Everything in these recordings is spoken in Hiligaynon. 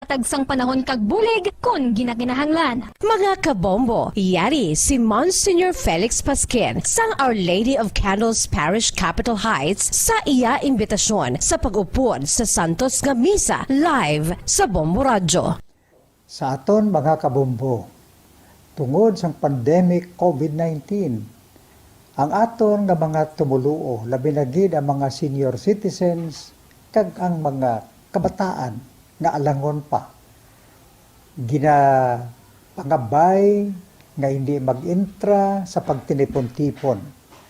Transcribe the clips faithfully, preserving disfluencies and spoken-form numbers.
tagsang panahon kag bulig kon ginakinahanglan. Mga kabombo, yari si Monsignor Felix Pasquin sang Our Lady of Candles Parish, Capitol Heights, sa iya imbitasyon sa pag-upod sa santos nga misa live sa Bombo Radyo. Sa aton mga kabombo, tungod sang pandemic COVID nineteen, ang aton nga mga tumoluo, labi na gid ang mga senior citizens kag ang mga kabataan nga alangon pa, ginapangabay nga hindi mag-entra sa pagtinipon-tipon,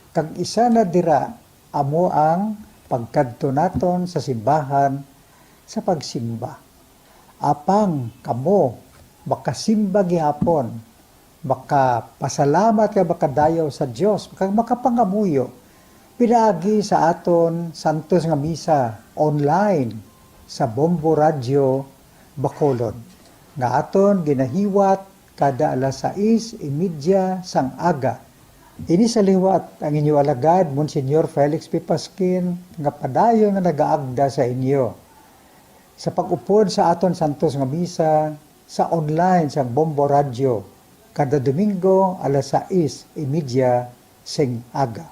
kag isa na dira amo ang pagkadto naton sa simbahan sa pagsimba. Apang kamo makasimba gihapon, makapasalamat kag makadayaw sa Dios, kag makapangamuyo pinaagi sa aton santos nga misa online sa Bombo Radyo Bacolod, nga aton ginahiwat kada alas sais y media sang aga. Ini sa liwat ang inyo alagad, Monsignor Felix P. Pasquin, nga padayon nga nagaagda sa inyo sa pag-upod sa aton santos nga misa sa online sang Bombo Radyo kada Domingo alas sais y media sing aga.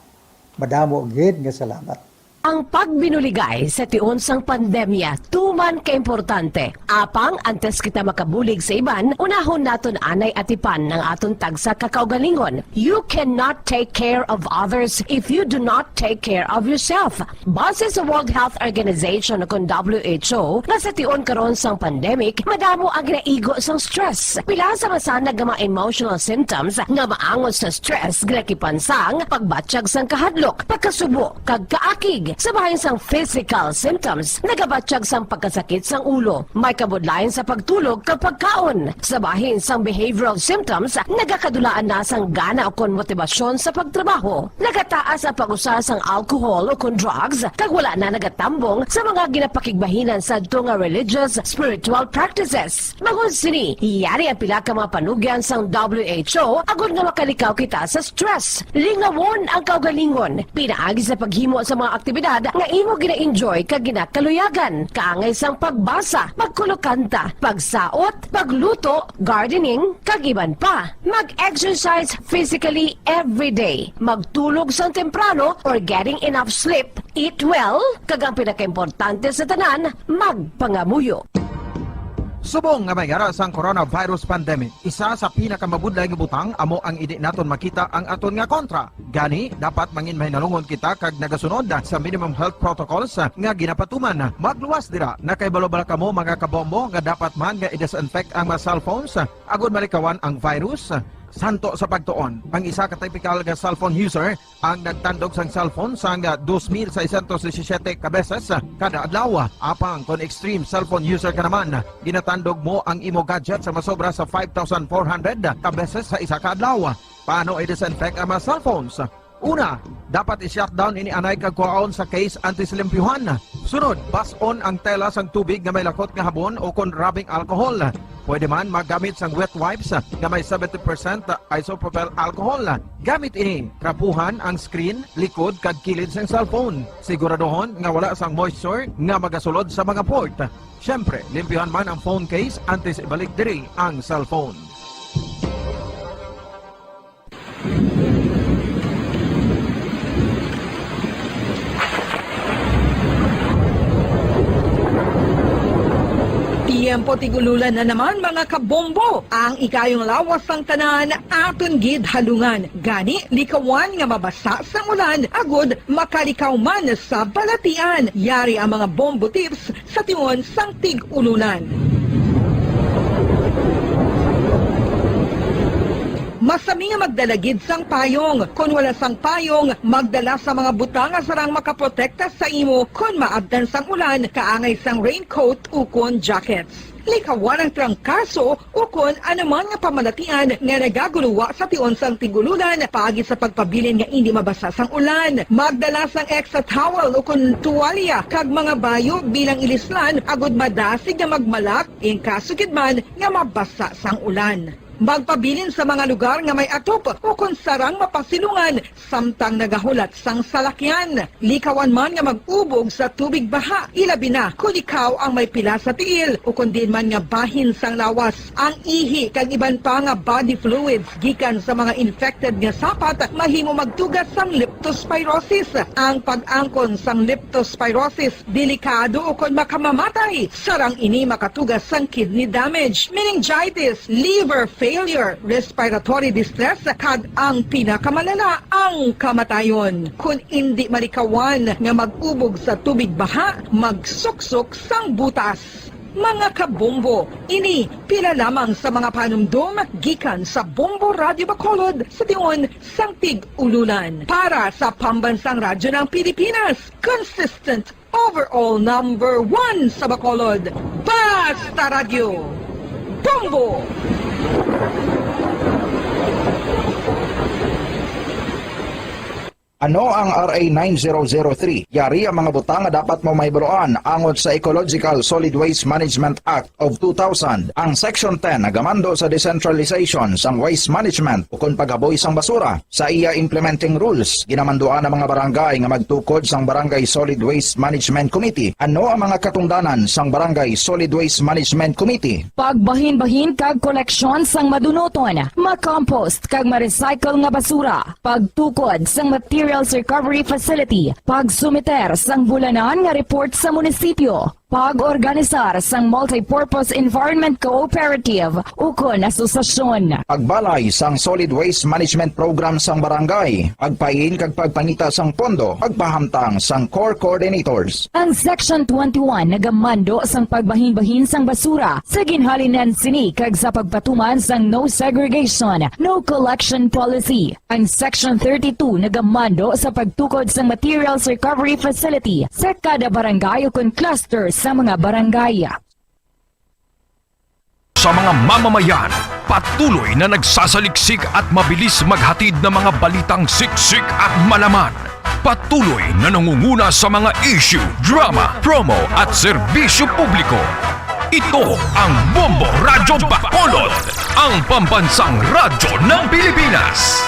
Madamo gid nga salamat. Ang pagbinuligay sa tion sang pandemya tuman kaimportante. Apang antes kita makabulig sa iban, unahon naton anay atipan ang aton tagsa ka kaugalingon. You cannot take care of others if you do not take care of yourself. Base sa World Health Organization, kon W H O, nga sa tion karon sang pandemic, madamo ang ginaigo sang stress. Pila sa masanag nga mga emotional symptoms nga maangot sa stress ginakipan sang pagbatyag sang kahadlok, pagkasubo, kag kaakig. Sa bahin sang physical symptoms, nagabatyag sang pagkasakit sang ulo, may kabudlayan sa pagtulog kag pagkaon. Sa bahin sang behavioral symptoms, nagakadulaan na sang gana ukon motibasyon sa pagtrabaho. Nagataas ang pag-usa sang alcohol ukon drugs, kag wala na nagatambong sa mga ginapakigbahinan sadto nga religious, spiritual practices. Bangod sini, yari ang pila ka mga panugyan sang W H O agod nga makalikaw kita sa stress. Lingawon ang kaugalingon pinaagi sa paghimo sa mga aktibidad nga imo gina-enjoy kag ginakaluyagan, kaangay sang pagbasa, pagkulokanta, pagsaot, pagluto, gardening, kag iban pa. Mag-exercise physically every day. Magtulog sang temprano or getting enough sleep. Eat well, kag ang pinakaimportante sa tanan, magpangamuyo. Subong nga may ara sang coronavirus pandemic, isa sa pinakamabudlay nga butang amo ang hindi naton makita ang aton nga kontra. Gani, dapat mangin mahinalungon kita kag nagasunod sa minimum health protocols nga ginapatuman. Magluwas dira, nakahibalo bala kamo, mga kabombo, nga dapat man nga i-disinfect ang mga cellphones agud malikawan ang virus? Santo sa pagtuon, ang isa ka typical nga cellphone user ang nagtandog sang cellphone sang dos mil seiscientos disisiete ka beses kada adlaw. Apang kon extreme cellphone user ka naman, ginatandog mo ang imo gadget sa masobra sa five thousand four hundred ka beses sa isa ka adlaw. Paano i-disinfect ang mga cellphones? Una, dapat i-shutdown ini anay kag kuhaon sa case antes limpyuhan. Sunod, bas-on ang tela sang tubig nga may lakot nga habon o kon rubbing alcohol. Pwede man maggamit sang wet wipes nga may seventy percent isopropyl alcohol. Gamit ini, trapuhan ang screen, likod, kag kilid sang cellphone. Siguraduhon nga wala sang moisture nga magasulod sa mga port. Siyempre, limpyuhan man ang phone case antes ibalik diri ang cellphone. Tiyempo tig-ululan na naman, mga kabombo. Ang ikayong lawas sang tanan aton gid halungan. Gani, likawan nga mabasa sang ulan agud makalikaw man sa balatian. Yari ang mga bombo tips sa tion sang tig-ululan. Masami nga magdala gid sang payong. Kon wala sang payong, magdala sa mga butang nga sarang makaprotekta sa imo kon maabtan sang ulan, kaangay sang raincoat ukon jackets. Likawan ang trangkaso ukon anuman nga pamalatian nga nagaguluwa sa tion sang tig-ululan paagi sa pagpabilin nga indi mabasa sang ulan. Magdala sang extra towel ukon tuwalya kag mga bayo bilang ilislan agud madasig nga magmalak in kaso gid man nga mabasa sang ulan. Magpabilin sa mga lugar nga may atop ukon sarang mapasilungan samtang nagahulat sang salakyan. Likawan man nga mag-ubog sa tubig baha, ilabi na kon ikaw ang may pila sa tiil ukon diin man nga bahin sang lawas. Ang ihi kag iban pa nga body fluids gikan sa mga infected nga sapat mahimo magtuga sang leptospirosis. Ang pag-angkon sang leptospirosis delikado ukon makamamatay. Sarang ini makatuga sang kidney damage, meningitis, liver failure, respiratory distress, kag ang pinakamalala, ang kamatayon. Kon indi malikawan nga mag-ubog sa tubig baha, magsuksok sang butas. Mga kabombo, ini pila lamang sa mga panumdom gikan sa Bombo Radyo Bacolod sa tion sang Tig-Ululan. Para sa Pambansang Radyo ng Pilipinas, consistent overall number one sa Bacolod. Basta Radyo, Bombo! Ano ang R A nine zero zero three? Yari ang mga butang nga dapat mo mahibaluan angot sa Ecological Solid Waste Management Act of two thousand. Ang Section ten nagamando sa decentralization sang waste management ukon paghaboy sang basura. Sa iya implementing rules, ginamanduan ang mga barangay nga magtukod sang Barangay Solid Waste Management Committee. Ano ang mga katungdanan sang Barangay Solid Waste Management Committee? Pagbahinbahin kag koleksyon sang madunuton, ma-compost kag ma-recycle nga basura, pagtukod sang materials recovery facility, pagsumiter sang bulanan nga report sa munisipyo, pag-organisar sang multipurpose environment cooperative ukon asosasyon. Pagbalay sang solid waste management program sang barangay, pagpain kag pagpangita sang pondo, pagpahamtang sang core coordinators. Ang Section twenty-one nagamando sang pagbahinbahin sang basura sa ginhalinan sini kag sa pagpatuman sang no segregation, no collection policy. Ang Section thirty-two nagamando sa pagtukod sang materials recovery facility sa kada barangay ukon cluster sa mga barangay. Sa mga mamamayan, patuloy na nagsasaliksik at mabilis maghatid ng mga balitang siksik at malaman. Patuloy na nangunguna sa mga issue, drama, promo at serbisyo publiko. Ito ang Bombo Radyo Bacolod, ang pambansang radyo ng Pilipinas.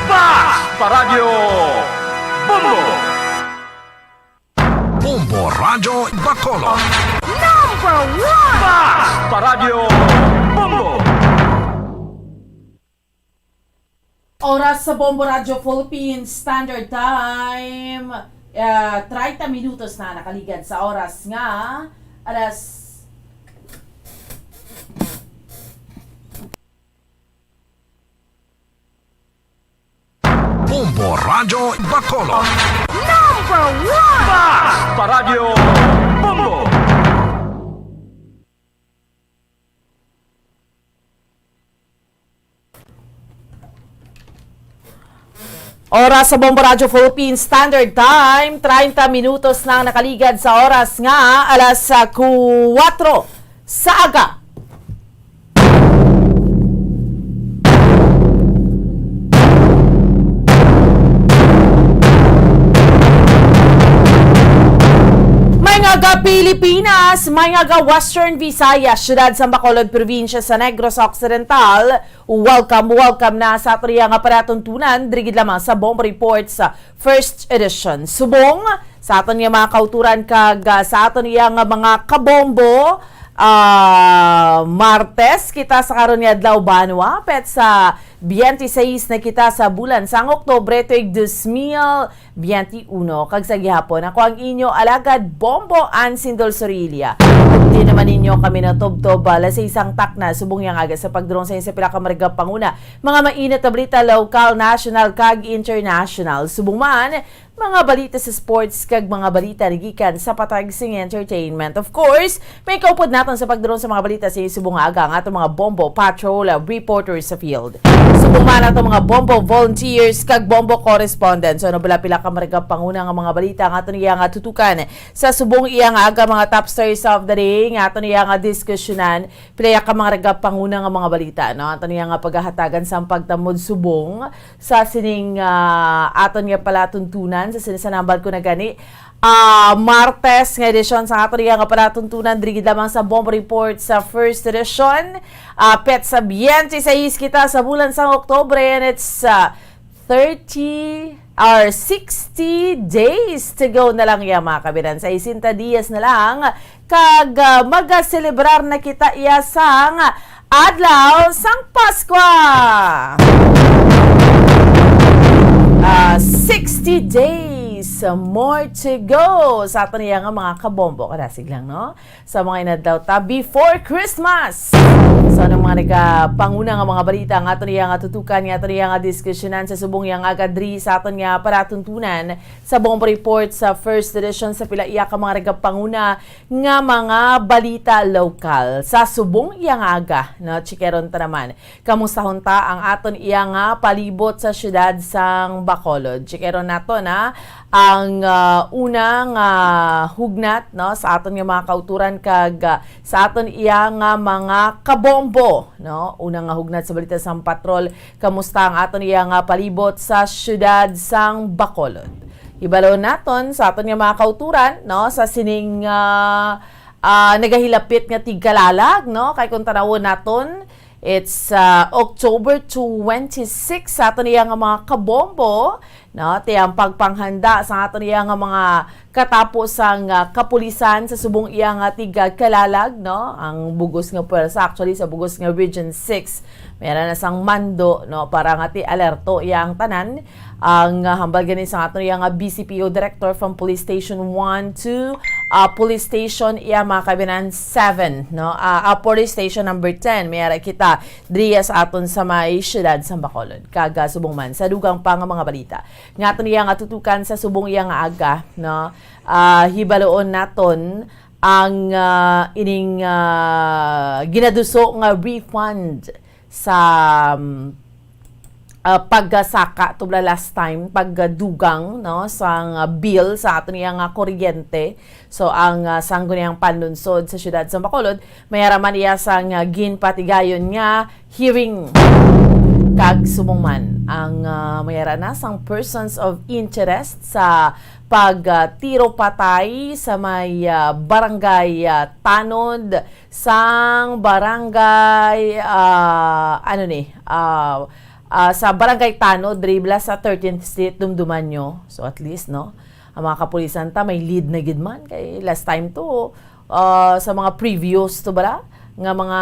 Basta Radyo Bombo! Bombo Radyo Bacolod. Number one! Basta Radyo Bombo! Oras sa Bombo Radyo Philippines Standard Time. Ah, treinta minutos na nakaligad sa oras nga alas Bombo Radyo Bacolod. Number one! Basta Radyo Bombo! Oras sa Bombo Radyo Philippines Standard Time, treinta minutos na ang nakaligad sa oras nga alas, ah, kuwatro sa aga. May nga aga, Pilipinas, may nga aga, Western Visayas, siyudad sa Bacolod, probinsya sa Negros Occidental. Welcome, welcome na sa aton iya nga palatuntunan, diri gid lamang sa Bombo Reports, ah, first edition. Subong sa aton nga mga kauturan kag, ah, sa aton iya nga mga kabombo, ah, Martes kita sa karon nga adlaw, banwa, petsa biyente seis na kita sa bulan sang Oktubre, tuig dos mil biyente uno. Kag sa gihapon, ako ang inyo alagad, Bombo Ann Sindol Sorilla. Ug di naman ninyo kami natubtob, ah, alas seis sang takna, subong iya nga aga sa pagdulong sa inyo sa pila ka maragap panguna, mga mainit na balita, lokal, national, kag international. Subong man, mga balita sa sports, kag mga balita nagikan sa patag sing entertainment. Of course, may kaupod naton sa pagdulong sa mga balita sa inyo subong nga aga ang aton mga Bombo Patrol, ah, reporters sa field. Subong man aton mga Bombo volunteers kag Bombo correspondents. Ano bala pila ka maragap panguna nga mga balita ang aton iya nga tutukan sa subong iya nga aga, mga top stories of the day nga aton iya nga diskusyonan. Pila ka mga ragap panguna nga mga balita, no? Aton iya nga paghahatagan sang pagtamod subong sa sining, ah, aton nga palatuntunan sa sini sa nambal ko na gani. Ah, Martes nga edisyon sa aton iya nga palatuntunan diri gid lamang sa Bombo Report sa First Edition. Ah, petsa twenty-six kita sa bulan sang Oktubre, and it's ah, thirty or sixty days to go na lang ya, mga kabinan. Sa sesenta dias na lang, kag ah, magaselebrar na kita iya sang Adlaw sang Paskwa. Ah, sixty days more to go sa aton iya nga mga kabombo. Kadasig lang, no? Sa mga inadlaw ta before Christmas. So, anong mga nagapanguna nga mga balita nga aton iya nga tutukan, nga aton iya nga diskusyonan sa subong iya nga aga diri sa aton nga palatuntunan sa Bombo Report sa First Edition, sa pila iya ka mga nagapanguna nga mga balita lokal sa subong iya nga aga, no? Chikeron ta naman. Kamustahon ta ang aton iya nga palibot sa siyudad sang Bacolod. Chikeron nato na ang ah, una nga hugnat, no, sa aton nga mga kauturan kag ah, sa aton iya nga mga kabombo, no? Una nga hugnat sa balita sang patrol, kamusta ang aton iya nga palibot sa siyudad sang Bacolod? Hibalon naton sa aton nga mga kauturan, no, sa sining ah, ah, nagahilapit nga tigkalalag, no? Kay kung tanawon naton, it's ah, October twenty-six sa aton iya nga mga kabombo, no? Ti ang pagpanghanda sa aton iya nga mga katapo sang ah, kapulisan sa subong iya nga tigkalalag, no? Ang bugos nga pwersa, actually, sa bugos nga Region six, may ara na sang mando, no, para nga ti alerto iya ang tanan. Ang ah, hambal gani sa aton iya nga B C P O director, from Police Station one to ah, Police Station iya, mga kabinan, seven, no? Ah, ah, Police Station number ten, may ara kita diriya sa aton sa may siyudad sa Bacolod. Kag ah, subong man sa dugang pa nga mga balita nga aton iya nga tutukan sa subong iya nga aga, no? Ah, hibaluon naton ang ah, ining ah, ginaduso nga refund sa um, ah, pagsaka tubla last time, pagdugang, no, sang ah, bill sa aton iya nga kuryente. So ang ah, Sangguniang Panlunsod sa siyudad sa Bacolod, may ara man iya sang ah, ginpatigayon nga hearing. Kag subong man ang ah, may ara na sang persons of interest sa pagtiro patay sa may ah, barangay ah, Tanod, sang barangay, ah, ano ni, ah, ah, sa barangay Tanod, diri bala sa thirteenth Street, Dumduman nyo. So, at least, no, ang mga kapulisan ta may lead na gid man kay last time to, ah, sa mga previous to bala nga mga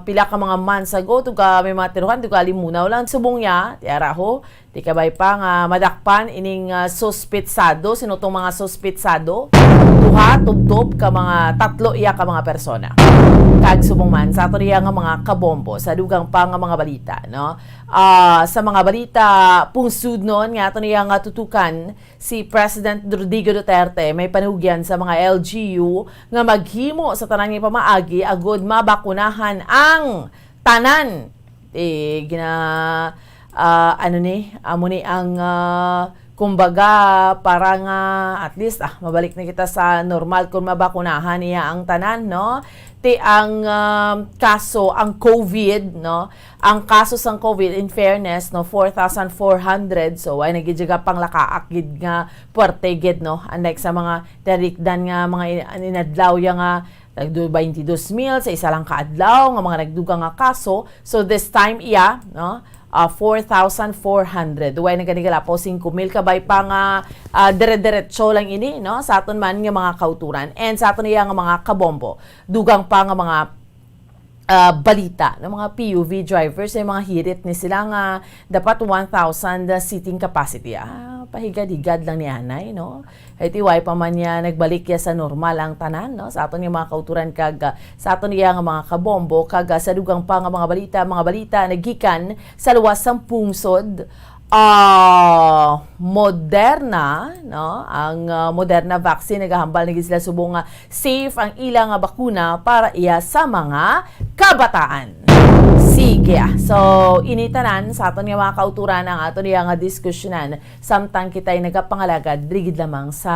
pila ka mga months ago, to ka may mga tiruhan, to ka limunaw lang subong niya, ti ara ho, di kabay pa nga madakpan ining ah, suspitsado. Sino tong mga suspitsado? Duha, tubtob ka mga tatlo iya ka mga persona. Kag subong man sa aton iya nga mga kabombo sa dugang pa nga mga balita, no? Ah, sa mga balita pungsudnon nga aton iya nga tutukan, si President Rodrigo Duterte may panugyan sa mga L G U nga maghimo sa tanan nga pamaagi agud mabakunahan ang tanan. Eh, gina, ah, ano ni, amo ni ang, ah, kumbaga, para nga at least, ah, mabalik na kita sa normal kung mabakunahan niya ang tanan, no? Ti ang, um, kaso, ang COVID, no? Ang kaso sang COVID, in fairness, no, four thousand four hundred, so, ay nagijiga pang lakaak gid nga puwerte gid, no? Unlike sa mga tarikdan nga mga in-, inadlaw ya nga nagdu-, twenty-two mil sa isa lang ka adlaw nga mga nagdugang nga kaso. So this time iya, no, ah, four thousand four hundred. Way na gani galapaw singko mil kabay pa nga, ah, dire-diretso lang ini, no, sa aton man nga mga kauturan and sa aton iya nga mga kabombo. Dugang pa nga mga, ah, balita, no, mga P U V drivers, may mga hirit ni sila nga dapat one thousand seating capacity. Ah, pahigad-higad lang ni anay, no? Ay, ti way pa man niya nagbalik ya sa normal ang tanan, no? Sa aton nga mga kauturan kag, ah, sa aton iya nga mga kabombo kag, ah, sa dugang pa nga mga balita, mga balita nagikan sa luwas sang pungsod, ah, Moderna, no? Ang, ah, Moderna vaccine, nagahambal na gid sila subong nga safe ang ila nga bakuna para iya sa mga kabataan. Si Sige, ah. So, ini tanan sa aton nga mga kauturan ang aton iya nga diskusyonan samtang kita'y nagapangalagad diri gid lamang sa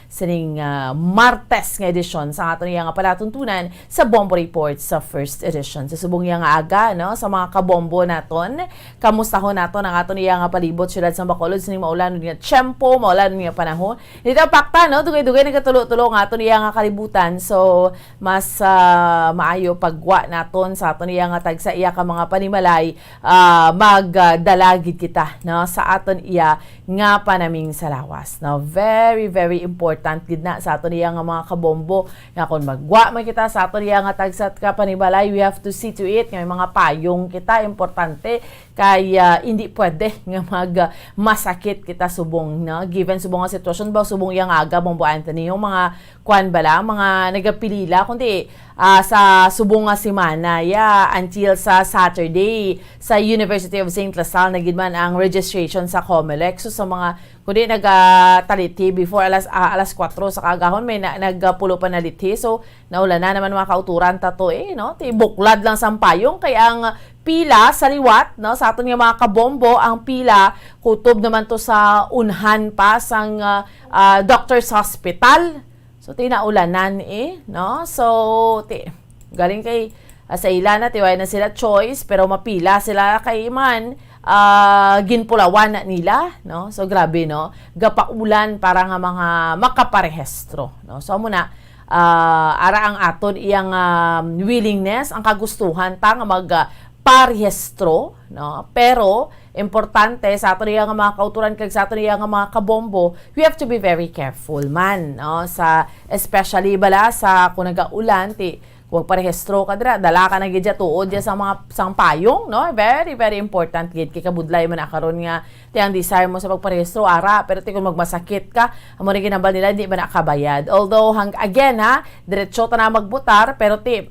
sining, ah, Martes nga edisyon sa aton iya nga palatuntunan sa Bombo Report sa first edition. Sa subong iya nga aga, no, sa mga kabombo naton, kamustahon naton ang aton iya nga palibot, siyudad sang Bacolod, sining maulan nga tiyempo, maulan nga panahon. Dito pakta, no, dugay-dugay nagatulo-tulo nga aton iya nga kalibutan. So, mas, ah, maayo pagwa naton sa aton iya nga tagsa iya ka mga panimalay, ah, magdala gid kita, no, sa aton iya nga panaming sa lawas, no. Very, very important gid na sa aton iya nga mga kabombo nga kung magwa man kita sa aton iya nga tagsa ka panimalay, we have to see to it nga may mga payong kita, importante kay, ah, hindi pwede nga mag, ah, masakit kita subong, no? Given subong nga sitwasyon ba, subong iya nga aga, Bombo Anthony, yung mga, kwan bala, mga nagapilila, kundi, ah, sa subong nga semana, yeah, until sa Saturday, sa University of Saint La Salle, na gid man ang registration sa Comelec. So, sa mga, kundi nagatalithi before alas, ah, alas kuwatro sa kaagahon, may na, nagpulo pa nalithi. So, naulanan naman mga kauturan ta to, eh, no? Ti buklad lang sang payong kay ang pila sa liwat, no, sa aton nga mga kabombo, ang pila kutob naman to sa unhan pa sang, ah, ah, Doctor's Hospital. So, ti naulanan, eh, no? So, ti, galing kay, ah, sa ila na, ti wala na sila choice, pero mapila sila kay man, ah, ginpulawan na nila, no? So, grabe, no? Gapaulan para nga mga makaparehistro, no? So, amo na, ah, ara ang aton iyang, ah, willingness, ang kagustuhan ta nga mag, ah, parehistro, no? Pero importante sa aton iya nga mga kauturan kag sa aton iya nga mga kabombo, we have to be very careful man, no? Sa, especially bala sa kung nagaulan, ti kung magparehistro ka dira, dala ka na gid dya tuod dya sa mga, sang payong, no? Very, very important gid kay kabudlay man na karon nga ti ang desire mo sa pagparehistro, ara, pero ti kung magmasakit ka, amo rin ginambal nila, hindi man nakabayad. Although, hang, again ha, diretso ta na magbutar, pero ti,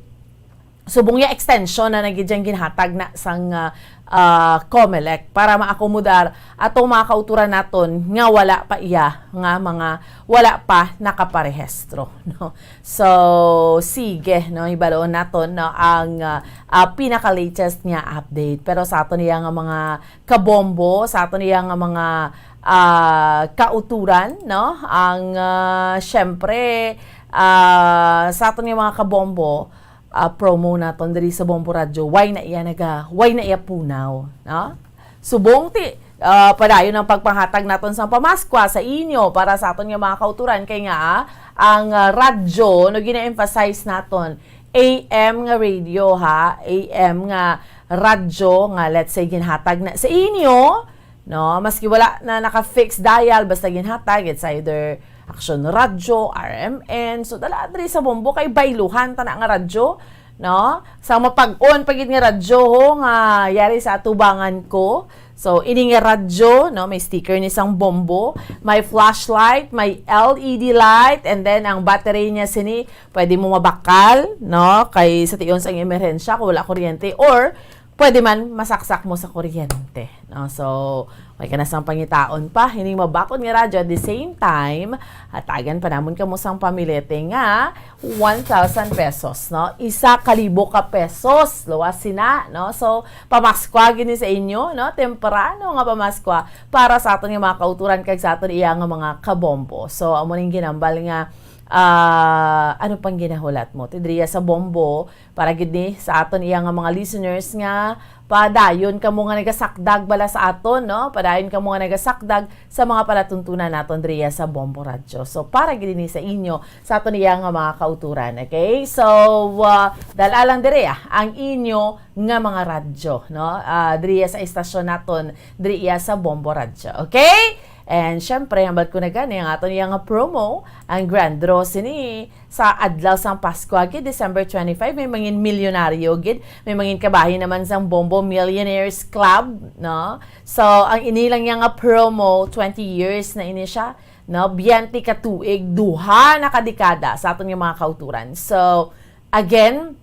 subong ya extension na nagid yang ginhatag na sang, ah, ah, Comelec para maakomodar atong mga kauturan naton nga wala pa iya nga mga wala pa nakaparehistro, no? So, sige, no, hibaloon naton, no, ang, ah, ah, pinaka-latest nga update. Pero sa aton iya nga mga kabombo, sa aton iya nga mga, ah, kauturan, no, ang, ah, syempre, ah, sa aton nga mga kabombo, ah, promo naton diri sa Bombo Radyo. Why na iya naga, why na iya punaw, no? Subong ti, ah, padayon ang pagpanghatag naton sang pamaskwa sa inyo para sa aton nga mga kauturan kay nga, ah, ang, ah, radyo, no, gina-emphasize naton, A M nga radio, ha, A M nga radyo nga, let's say, ginhatag na sa inyo, no? Maski wala na naka-fix dial, basta ginhatag, it's either Action Radyo, R M N. So, dala diri sa Bombo kay bayluhan ta na nga radyo, no? Sa mapag-on pa gid nga radyo, ho, nga yari sa atubangan ko. So, ini nga radyo, no, may sticker ni sang Bombo, may flashlight, may L E D light, and then ang battery niya sini, pwede mo mabakal, no? Kay sa tion sang emerhensya, kung wala kuryente, or pwede man masaksak mo sa kuryente, no? So, may ka na sang pangitaon pa, hining mabakod nga radyo. At the same time, hatagan pa namon kamo sang pamilete nga one thousand pesos, no? Isa ka libo ka pesos, luwas sina, no? So, pamaskwa gini sa inyo, no? Temprano nga pamaskwa para sa aton nga mga kauturan kag sa aton iya nga mga kabombo. So, amo ning ginambal nga, ah, ano pang ginahulat mo? Ti diriya sa Bombo, para gid ni sa aton iya nga mga listeners nga padayon kamo nga nagasakdag bala sa aton, no? Padayon kamo nga nagasakdag sa mga palatuntunan naton diriya sa Bombo Radyo. So, para gid ni sa inyo, sa aton iya nga mga kauturan, okay? So, ah, dala lang diri, ah, ang inyo nga mga radyo, no? Ah, diriya sa istasyon naton, diriya sa Bombo Radyo, okay? And syempre, hambal ko na gani ang aton iya nga promo, ang grand draw sini sa adlaw sang Pasko, gid December twenty-five, may mangin milyonaryo gid, may mangin kabahin naman sang Bombo Millionaires Club, no? So, ang ini lang iya nga promo, twenty years na ini siya, no? Biyente ka tuig, duha na ka dekada sa aton nga mga kauturan. So, again,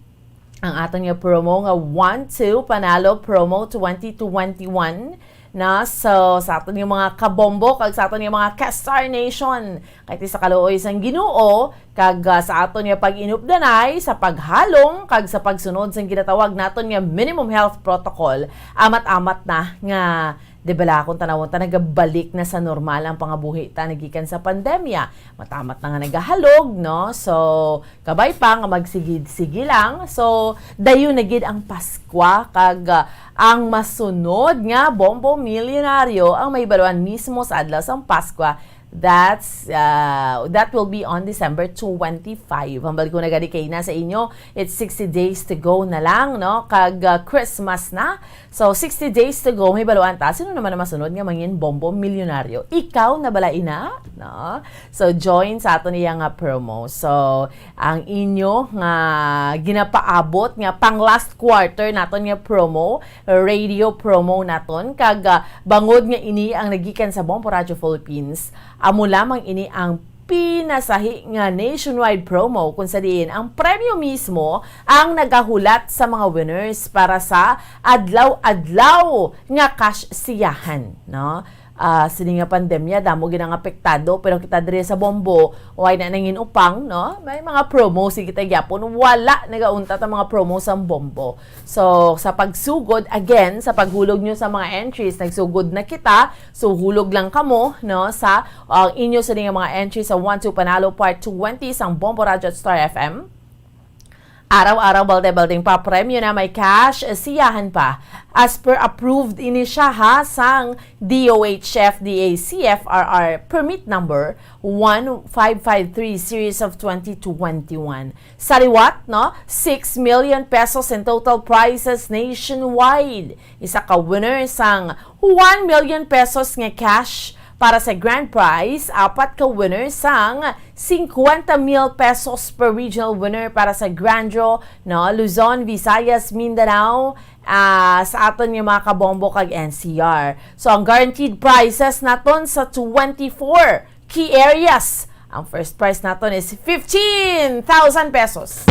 ang aton nga promo nga One Two Panalo Promo twenty twenty-one. Na, so, sa aton nga mga kabombo, kag sa aton nga mga ka-Star Nation, kay ti sa kaluoy sang Ginoo, kag, ah, sa aton nga pag-inupdanay, sa paghalong, kag sa pagsunod sang ginatawag naton nga minimum health protocol, amat-amat na nga, di bala, kung tanawon ta, nagabalik na sa normal ang pangabuhi ta nagikan sa pandemya. Amat-amat na nga nagahalog, no? So, kabay pa nga magsigi-sige lang. So, dayon na gid ang Paskwa, kag, ah, ang masunod nga Bombo Milyonaryo ang mahibaluan mismo sa adlaw sang Paskwa. That's, ah, that will be on December twenty-five. Hambal ko na gani kay na sa inyo, it's sixty days to go na lang, no? Kag, ah, Christmas na. So, sixty days to go, mahibaluan ta, sino naman ang masunod nga mangin Bombo Milyonaryo? Ikaw na bala ina, no? So, join sa aton iya nga promo. So, ang inyo nga ginapaabot nga pang last quarter naton nga promo, radio promo naton, kag, ah, bangod nga ini ang nagikan sa Bombo Radio Philippines, amo lamang ini ang pinasahi nga nationwide promo, kung sa diin ang premyo mismo ang nagahulat sa mga winners para sa adlaw-adlaw nga cash siyahan, no? Ah, sini nga pandemya, damo gid ang apektado, pero kita diri sa Bombo, way na nangin upang, no? May mga promo, sige ta gyapon, wala nagauntat ang mga promo sa Bombo. So, sa pagsugod, again, sa paghulog nyo sa mga entries, nagsugod na kita. So, hulog lang kamo, no, sa, uh, inyo sa nga mga entries sa One Two Panalo Part twenty sang Bombo Radyo at Star F M. Araw-araw, balde-baldeng papremyo na may cash, siyahan pa. As per approved ini siya, ha, sang D O H F D A C F R R permit number one five five three series of twenty twenty-one. Sa liwat, no, six million pesos in total prizes nationwide. Isa ka winner sang one million pesos nga cash para sa grand prize, apat ka winner sang cincuenta mil pesos per regional winner para sa grand draw, no, Luzon, Visayas, Mindanao, ah, sa aton nga mga kabombo kag N C R. So, ang guaranteed prizes naton sa twenty-four key areas. Ang first prize naton is fifteen thousand pesos.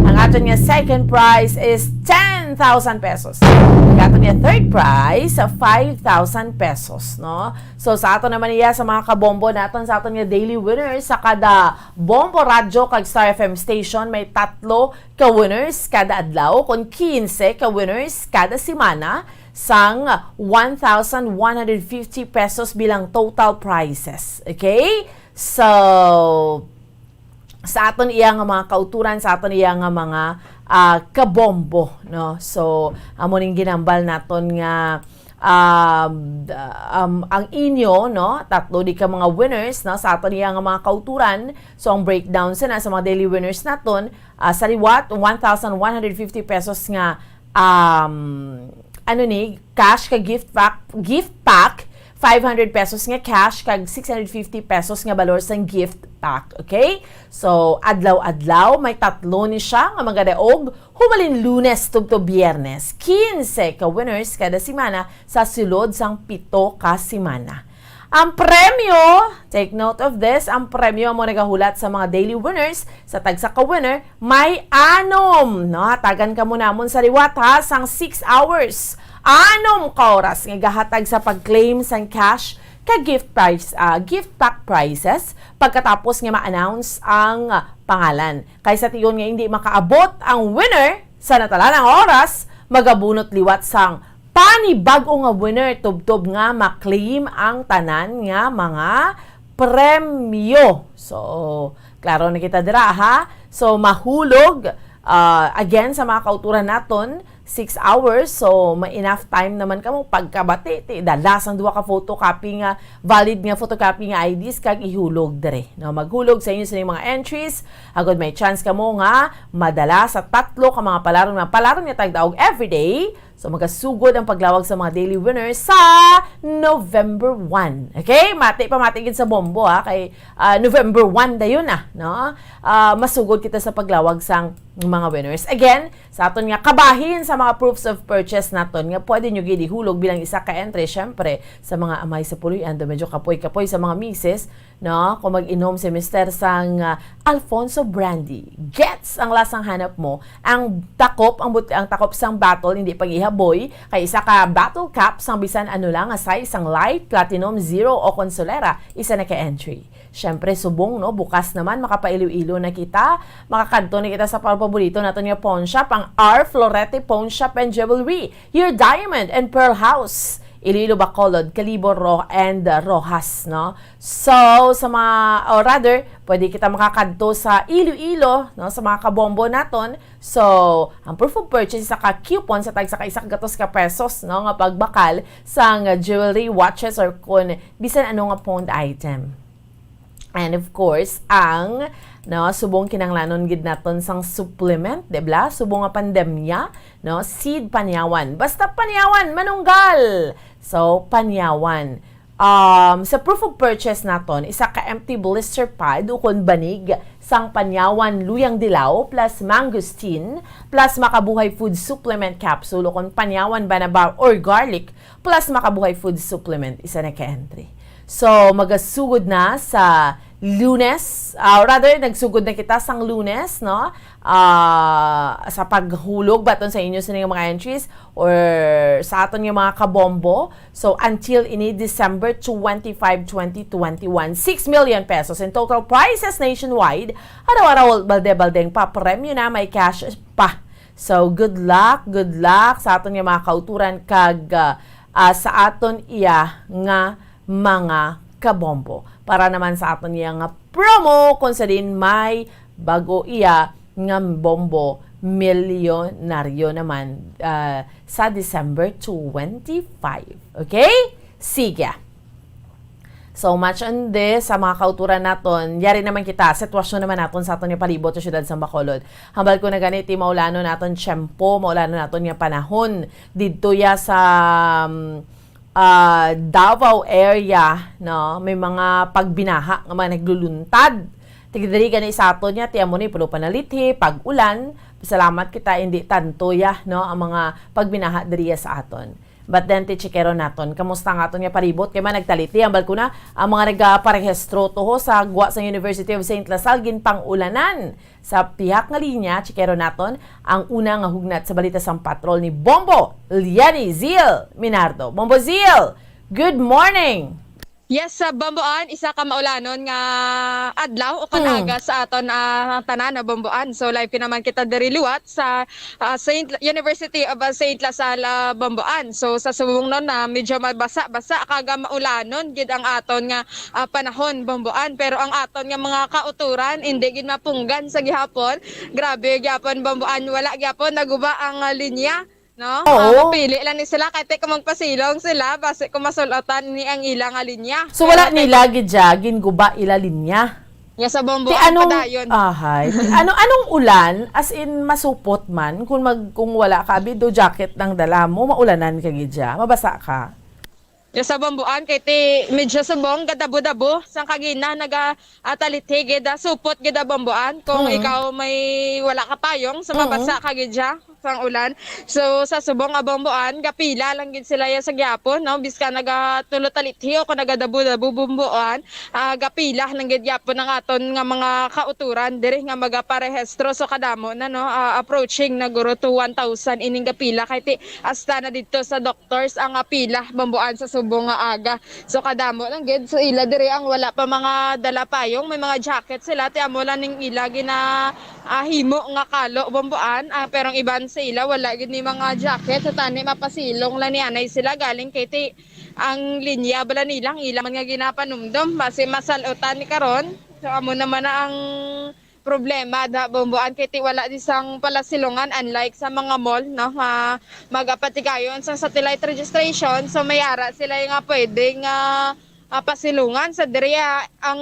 Ang aton nga second prize is ten thousand pesos. Ang aton nga third prize, five thousand pesos, no? So, sa aton naman iya, sa mga kabombo naton, sa aton nga daily winners, sa kada Bombo Radyo kag Star F M station, may tatlo ka winners kada adlaw, kon quince ka winners kada semana, sang one thousand one hundred fifty pesos bilang total prizes. Okay? So, sa aton iya nga mga kauturan, sa aton iya nga mga, ah, kabombo, no? So, amo ning ginambal naton nga, um, d-, um, ang inyo, no? Tatlo di ka mga winners, no? Sa aton iya nga mga kauturan. So, ang breakdown sa na sa mga daily winners naton, ah, sa liwat, one thousand one hundred fifty pesos nga, um, ano ni, cash ka gift pack, gift pack, five hundred pesos nga cash, kag six hundred fifty pesos nga balor sang gift pack, okay? So, adlaw-adlaw, may tatlo ni siya nga magadaog, hubalin Lunes tubtob Biyernes, quince ka winners kada semana sa sulod sang pito ka semana. Ang premyo, take note of this, ang premyo amo nagahulat sa mga daily winners, sa tagsa ka winner, may anom, no? Hatagan kamo namon sa liwat, ha, sang six hours. Anom ka oras nga gahatag sa pag-claim sang cash ka gift prize, ah, gift pack prizes pagkatapos nga ma-announce ang, ah, pangalan. Kay sa tion nga hindi makaabot ang winner sa natalanang oras, magabunot liwat sang panibag-o nga winner tubtob nga ma-claim ang tanan nga mga premyo. So, klaro na kita dira, ha? So, mahulog, ah, again, sa mga kauturan naton, six hours. So, may enough time naman kamo pagkabati, ti, dala sang duha ka photocopy nga, valid nga photocopy nga I Ds kag ihulog diri. No, maghulog sa inyo sa inyong mga entries, agud may chance kamo nga madala sa tatlo ka mga palaron, mga palaron nga tagdaog everyday. So, magasugod ang paglawag sa mga daily winners sa November one. Okay? Mati pa, mati gid sa bombo, ha? Kay, ah, November one dayon na, no? Ah, masugod kita sa paglawag sang mga winners. Again, sa aton nga kabahin sa mga proofs of purchase naton nga pwede nyo gid ihulog bilang isa ka entry, syempre, sa mga amay sa puloy-an, daw medyo kapoy-kapoy sa mga misis, No, kung mag-inom si Mister sang, ah, Alfonso Brandy, gets ang lasang hanap mo. Ang takop, ang but-, ang takop sang bottle, hindi pag-ihaboy, kay isa ka bottle cap sang bisan ano lang nga size, sang light, platinum, zero, o kon solera, isa na ka entry. Siyempre, subong, no, bukas naman, makapailo-ilo na kita, makakadto na kita sa paborito naton nga pawn shop, ang R Florete Pawn Shop and Jewelry, your diamond and pearl house. Iloilo, Bacolod, Kalibo, Ro-, and, uh, Roxas, no? So, sa mga, or rather, pwede kita makakadto sa Iloilo, no, sa mga kabombo naton. So, ang proof of purchase, isa ka coupon sa tagsa ka isa ka gatos ka pesos, no, nga pagbakal sang jewelry, watches, or kun bisan ano nga pawned item. And of course, ang, no, subong kinahanglanon gid naton sang supplement, di ba? Subong nga pandemya, no? Seed panyawan. Basta panyawan, manunggal. So, panyawan. Um, sa proof of purchase naton, isa ka empty blister pad ukon banig sang panyawan luyang dilaw plus mangosteen plus Makabuhay food supplement capsule ukon panyawan banaba or garlic plus Makabuhay food supplement, isa na ka entry. So, magasugod na sa Lunes, ah, rather, nagsugod na kita sang Lunes, no? Ah, sa paghulog baton sa inyo sini nga mga entries or sa aton nga mga kabombo. So, until ini December twenty-five, twenty twenty-one, six million pesos in total prizes nationwide. Araw-araw, balde-baldeng papremyo na, may cash pa. So, good luck, good luck sa aton nga mga kauturan kag, ah, ah, sa aton iya nga mga kabombo. Para naman sa aton iya nga promo, kung sa din may bago iya nga bombo, milyonaryo naman, ah, sa December twenty-five. Okay? Sige. So much on this, sa mga kauturan naton, yari naman kita, sitwasyon naman naton sa aton nga palibot sa siyudad sa Bacolod. Hambal ko na gani, ti maulanon naton tiyempo, maulanon naton nga panahon. Didto ya sa, um, ah, Davao area, no, may mga pagbinaha nga mga nagluluntad. Tigdiri gani sa aton niya, ti amo ni pulo panalithi, pag-ulan. Salamat kita, hindi tanto ya, no, ang mga pagbinaha diri sa aton. But then, ti chikero naton, kamusta ang aton nga palibot? Kay man nagtalithi, hambal ko na, ang mga nagaparehistro to ho sa gwa sa University of Saint La Salle, ginpang-ulanan. Sa pihak nga linya, chikero naton ang una nga hugnat sa balita sang patrol ni Bombo Liani Zil Minardo. Bombo Zil, good morning! Yes, sa Bomboan, isa ka maulanon nga adlaw o kan Mm. aga sa aton, ah, tanan na Bomboan. So, live naman kita diri liwat sa, ah, Saint, University of, ah, Saint La Salle, Bomboan. So, sa subong nun na medyo mabasa-basa kag maulanon gid ang aton nga, ah, panahon, Bomboan. Pero ang aton nga mga kauturan, hindi gid mapunggan sa gihapon. Grabe gyapon, Bomboan, wala gyapon naguba ang, ah, linya. No? Oo. Ah, mapili lang ni sila kay ti kung magpasilong sila, basi kung masul-otan ni ang ila nga linya. So, wala Pero nila gid siya, ginguba ila linya? Ya sa Bombo Ti ang anong, padayon. Ahay. Ti ano, anong ulan? As in, masupot man? Kung mag-, kung wala ka, abi, do jacket nang dala mo, maulanan ka gid siya. Mabasa ka. Ya sa Bomboan, kay ti medyo subong, gadabo-dabo, sang kagina, naga, ah, talithi gid, ah, supot gid, ah, Bomboan. Kung Mm. ikaw may wala ka payong, so Mm. mabasa ka gid siya sang ulan. So, sa subong nga Bomboan, gapila lang gid sila ya sa gyapon, no? Bisan nagatulo talithi o kung nagadabo-dabo Bomboan, ah, gapila lang gid gyapon ang aton nga mga kauturan diri nga magaparehistro. So, kadamo na, no? Ah, approaching na guro to one thousand ining gapila. Kay ti, hasta na didto sa doctors ang, ah, pila, Bomboan, sa subong nga aga. So, kadamo lang gid. So, ila diri ang wala pa mga dala payong, may mga jacket sila. Ti amo lang ning ila gina, ah, himo nga kalo, Bomboan. Ah, pero ang iban sa ila, wala gid ni mga jacket. So, tani mapasilong lang ni anay sila galing kay ti ang linya bala nila, ang ila man nga ginapanumdom. Basi masalutan ni karon. So, amo naman na ang problema da Bomboan kay ti wala di sang palasilungan, unlike sa mga mall, no, nga magapatigayon sa satellite registration. So, may ara sila nga pwede nga, ah, pasilungan sa diri, ah, ang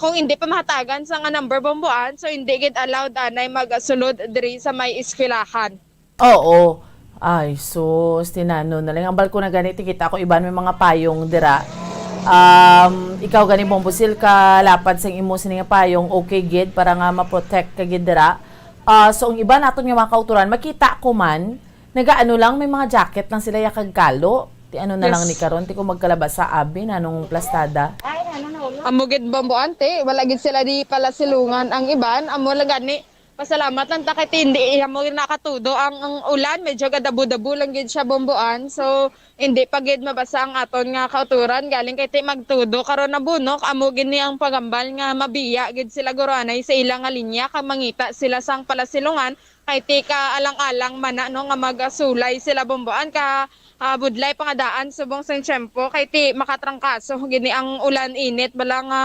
kung hindi pa mahatagan sa nga number Bomboan, so hindi gid allowed anay magsulod diri sa may eskwelahan. Oo. Ay, sus, tinano na lang. Hambal ko na gani, ti kita ko iban may mga payong dira. Um, ikaw gani, Bombo Sil, kalapad sang imo sini nga payong, okay gid, para nga ma-protect ka gid dira. Ah, so, ang iba naton nga mga kauturan, makita ko man, nagaano lang, may mga jacket lang sila, ya kag kalo. Ti ano na lang Yes. ni karon, ti ko magkalabasa, abi, nanong plastada. Ay, ano na, Amo gid, Bombo Ante, wala gid sila di palasilungan ang iban. Amo lang gani, pasalamat lang ta kay ti hindi, amo gid nakatudo ang, ang ulan, medyo gadabo-dabo lang gid siya, Bomboan. So, hindi pa gid mabasa ang aton nga kauturan, galing kay ti magtudo karon na bunok, amo gid ni ang pagambal nga mabiya gid sila guro anay sa ila nga linya kag mangita sila sang palasilungan. Kay ti kaalang-alang man na, no, nga magasulay sila, Bomboan, ka, ah, budlay pa nga daan subong sang tiyempo, kay ti makatrangkaso gid ni ang ulan, init bala nga,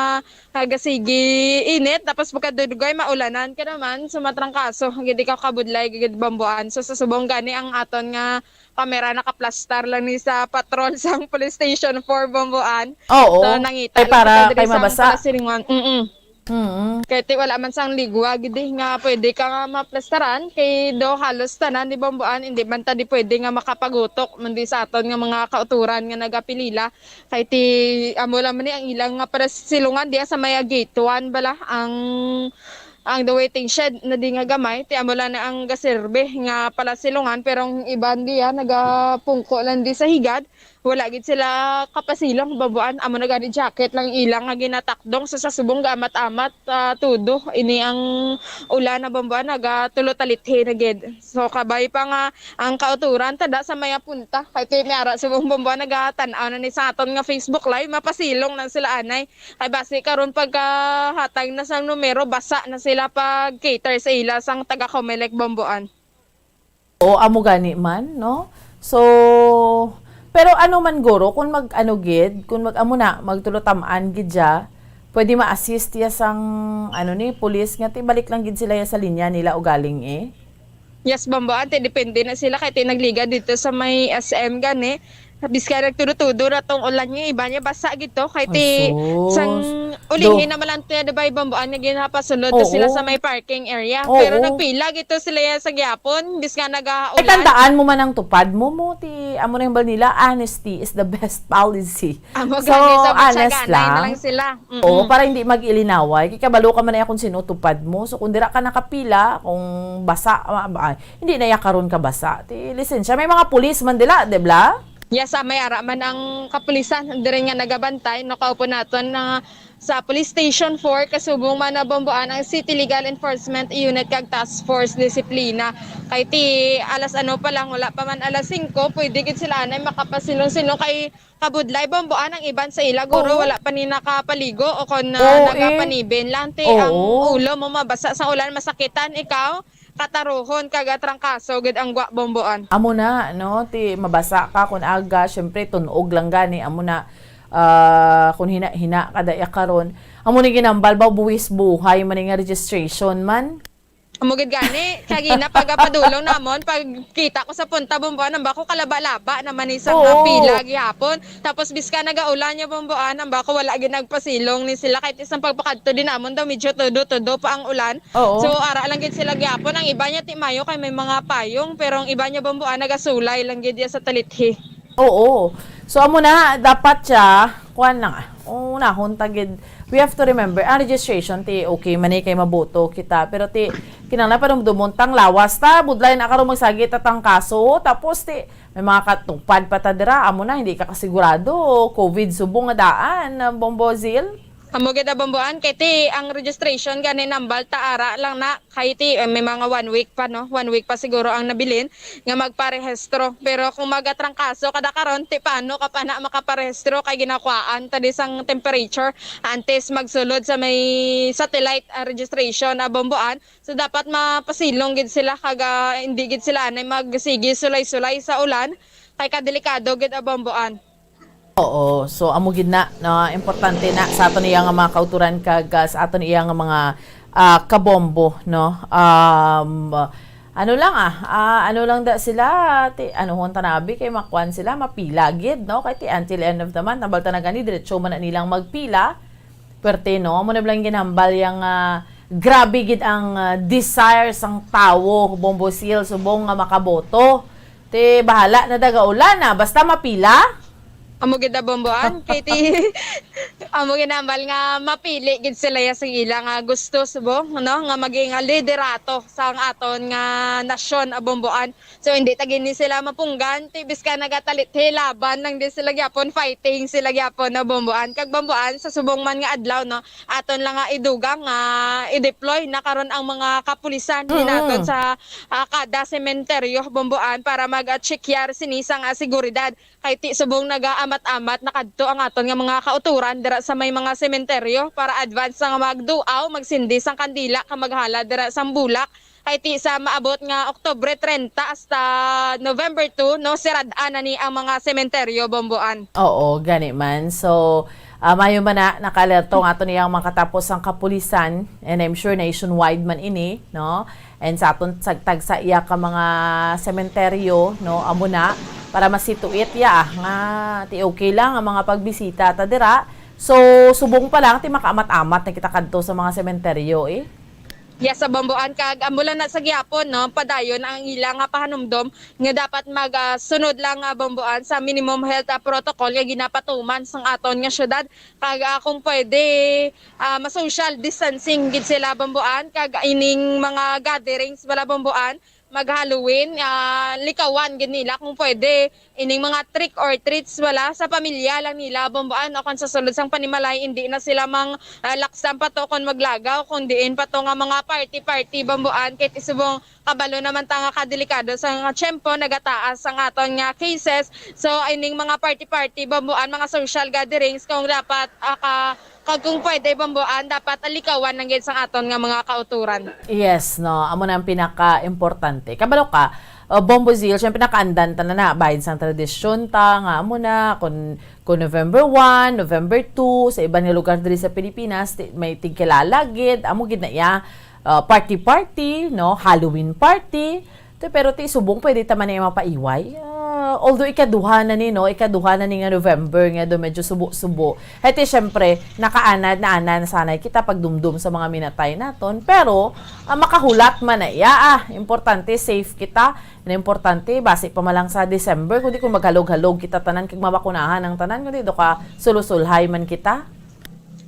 ah, gasigi init, tapos pagkadugay maulanan ka naman, so matrangkaso gid ikaw kabudlay gid, Bomboan. So sa subong gani ang aton nga kamera nakaplastar lang ni sa patrol sang Police Station four, Bomboan. Oo. So nangita Ay, lang para kita diri kay sa mabasa. Palasilungan. Mm-mm. Mm. Kay ti wala man sang ligwa gid eh, nga pwede ka nga maplastaran, kay do halos tanan ni Bomboan, hindi man ta di pwede nga makapagutok man di sa aton nga mga kauturan nga nagapilila. Kay ti amo lang man ni ang ilang nga palasilungan diya sa may gate one bala ang, ang the waiting shed na di nga gamay, ti amo lang na ang gaserbe nga palasilungan, pero ang iban diya nagapungko lang di sa higad. Wala gid sila kapasilong, Bomboan. Amo na gani jacket lang ilang nga ginatakdong. So, sa subong gaamat-amat, ah, tudo ini ang ulan na, Bomboan, nagatulo talithi na gid. So, kabay pa nga ang kauturan tada sa maya punta. Kay ti may ara subong, Bomboan, nagatan-aw na ni sa aton nga Facebook Live, mapasilong na sila anay. Kay basi karon pagkahatag na sang numero, basa na sila pag cater sa ila sang taga Comelec, Bomboan. O, amo gani man, no? So, pero ano man guro, kung mag-ano gid, kung mag-amo na, magtulotam-an gid siya, pwede ma-assist ya sang, ano ni, pulis nga, ti balik lang gid sila ya sa linya nila ugaling eh. Yes, Bombo, ante, depende na sila kay ti nagligad dito sa may S M gani. Biska nagtudo-tudo na tong ulan nga iba niya basa gid to kay ti Ay, sus. sang ulihi Do- na malanto ya, di ba, Bombo, nga ginapasulod to sila Oo. sa may parking area. Oo. Pero nagpila gid to sila ya sa gihapon, biska Ay, nagaulan. tandaan mo man ang tupad mo, mo, ti, amo na yung bal nila, "Honesty is the best policy." Amo So, gani, so, honest ganay na lang. lang sila. Mm-mm. Oo, para hindi mag-ilinaway. Kay kabalo ka man na kung sino tupad mo. So, kung dira ka nakapila, kung basa, ah, ah, hindi na ya karon ka basa. Ti, lisensya. May mga pulis man dila, di ba? Yes, ah, may ara man ang kapulisan diri nga nagabantay, no, kaupo naton na sa Police Station four, kasubong man na Bomboan ang City Legal Enforcement Unit kag Task Force Disiplina. Kay ti alas ano pa lang, wala pa man alas singko, pwede gid sila anay makapasilong-silong kay kabudlay, Bomboan, ang iban sa ila, guro, Oo. wala pa ni nakapaligo o kon, ah, Oo, eh. nagapanibin lang. Ti ang Oo. ulo mo mabasa sa ulan, masakitan ikaw, kataruhon kag atrangkaso gid ang gwa, Bomboan. Amo na, no? Ti mabasa ka kun aga, syempre, tun-og lang gani. Amo na, ah, kun hina-hina ka da ya karon. Amo ni ginambal ba, buwis buhay man nga registration man? Amo gid gani, kagina pagapadulong namon, pagkita ko sa punta, Bomboan, ang bako kalaba-laba naman ni sa Oo. nga pila gihapon. Tapos biska nagaulan ya, Bomboan, ang bako wala gid nagpasilong ni sila, kahit isang pagpakadto din namon daw medyo tudo-tudo pa ang ulan. Oo. So, ara lang gid sila gihapon. Ang iba niya ti mayo kay may mga payong, pero ang iba niya, Bomboan, nagasulay lang gid ya sa talithi. Oo. So, amo na, dapat siya, kuwan lang, ah, unahon ta gid. We have to remember, ang registration, ti, okay, mani kay maboto kita, pero ti, kinahanglan pa dumdumon tang lawas ta, budlay na karon magsagi ta tang kaso, tapos ti, may mga katupad pa ta dira, amo na, hindi ka kasigurado, covid subong nga daan, Bombo Zil. Amo gid, Bomboan, kay ti, ang registration gani nambal ta ara lang na, kay ti, eh, may mga one week pa, no? One week pa siguro ang nabilin nga magparehistro. Pero kung magatrangkaso ka da karon, ti paano ka pa na makaparehistro kay ginakuhaan ta di sang temperature antes magsulod sa may satellite, ah, registration, ah, Bomboan. So dapat mapasilong gid sila kag, ah, hindi gid sila anay magsige sulay-sulay sa ulan kay kadelikado gid, ah, Bomboan. Oo, so amo gid na, no, importante na sa aton iya nga mga kauturan kag, ah, sa aton iya nga mga, ah, kabombo, no. Um, ano lang, ah, ah, ano lang da sila, ti, ano hon tanabi kay makwan sila, mapila gid, no, kay ti until end of the month, nabal ta na gani, diretso man na nilang magpila. Pwerte, no? Amo na bala ang ginhambal yang, ah, grabe gid ang, ah, desire sang tawo, Bombo Seal, subong nga makaboto. Ti bahala na daga ulan na, basta mapila. Amo gid na, Bomboan. Kay ti, Amo ginambal nga mapili gid sila ya sa ila nga gusto subong, no, nga maging, ah, liderato sa ang aton nga nasyon, ah, Bomboan. So, hindi ta gini sila mapunggan, ti bisan nagatalit hilaban lang din sila gyapon, fighting sila gyapon, no, Bomboan. Kag Bomboan, sa subong man nga adlaw, no, aton lang nga idugang nga i-deploy na karon ang mga kapulisan Mm. hinaton sa, ah, kada sementeryo, Bomboan, para mag-, ah, check yar sini sang, ah, seguridad. Kay ti subong nagaamat-amat na kadto ang aton nga mga kauturan dira sa may mga sementeryo para advance nga magduaw, magsindi sang kandila kag maghalad dira sang bulak. Kay ti sa maabot nga Oktubre trenta hasta November two, no, sirad-an na ni ang mga sementeryo, Bomboan. Oo, gani man. So, ah, mayo man na, nakaalerto nga ato niyang makatapos ang kapulisan, and I'm sure nationwide man ini, no? And sa aton tag-, tagsa iya ka mga sementeryo, no, amo na, para masituit ya, ah, nga ti okay lang ang mga pagbisita ta dira. So, subong pa lang, ti makaamat-amat na kita kadto sa mga sementeryo, eh. Yes, sa Bomboan, kag amo lang na sa gihapon, no, padayon ang ila nga pahanumdom nga dapat mag, ah, sunod lang nga Bomboan sa minimum health, ah, protocol nga ginapatuman sang aton nga syudad. Kag, ah, kung pwede, ah, ma-social distancing gid sila, Bomboan, kag ining mga gatherings bala, Bomboan, mag-Halloween, ah, likawan gid nila kung pwede. Ining mga trick or treats bala sa pamilya lang nila, Bomboan, o kung sa sulod sang panimalay, hindi na sila mang, ah, laksan pa to kung maglagaw, kung diin pa to nga mga party-party, Bomboan, kay ti subong kabalo naman ta nga kadelikado sa nga tiyempo, nagataas ang aton nga cases. So, ining mga party-party, Bomboan, mga social gatherings, kung dapat, ah, ka-, kag kung pwede, Bomboan, dapat alikawan lang gid sang aton nga mga kauturan. Yes, no. Amo na ang pinaka-importante. Kabalo ka, uh, Bombo Zil, syempre nakaandan ta na na, bahin sang tradisyon ta, nga amo na, kung, kung November one, November two, sa iban nga lugar diri sa Pilipinas, ti-, may tigkilala gid, amo gid na iya, uh, party-party, no, Halloween party. Ti, pero ti subong pwede ta man na iya mapaiway. Ah, although ikaduha na ni, no, ikaduha na ni nga November nga do medyo subo-subo. Hati, syempre, nakaanad na anad na sanay kita pagdumdum sa mga minatay naton. Pero, ah, makahulat man na iya, ah. Importante, safe kita. Na importante, basi pa man lang sa December, kundi kung maghalog-halog kita tanan kag mabakunahan ang tanan, kundi do ka sulusulhay man kita.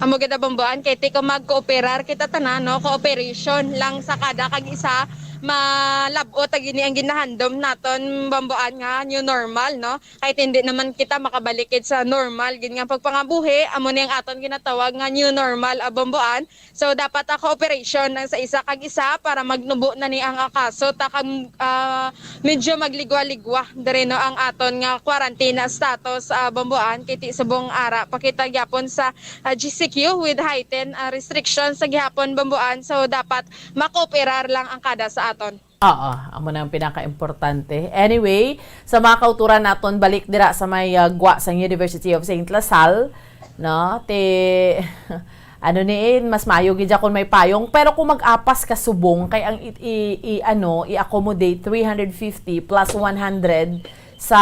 Amo gid, Bomboan, kay ti kung mag-cooperar kita tanan, no, cooperation lang sa kada kag isa, malab-ot ta gini ang ginahandom naton, Bomboan, nga new normal, no? Kay ti hindi naman kita makabalik gid sa normal gid nga pagpangabuhi, amo ni ang aton ginatawag nga new normal, ah, Bomboan. So, dapat, ah, cooperation ang sa isa kag isa para magnubo na ni ang, ah, kaso, ta kag, ah, medyo magligwa-ligwa diri, no, ang aton nga quarantine status, ah, Bomboan, kay ti subong ara pa kita gyapon sa, ah, G C Q with heightened, ah, restrictions sa gihapon, Bomboan. So, dapat makooperar lang ang kada sa aton. Oo, amo na ang pinaka-importante. Anyway, sa mga kauturan naton, balik dira sa may, ah, gwa sa University of Saint La Salle, no? Ti, ano ni, eh, mas maayo gid siya kung may payong. Pero kung mag-apas ka subong, kay ang i, i, i, ano, i-accommodate three hundred fifty plus one hundred sa,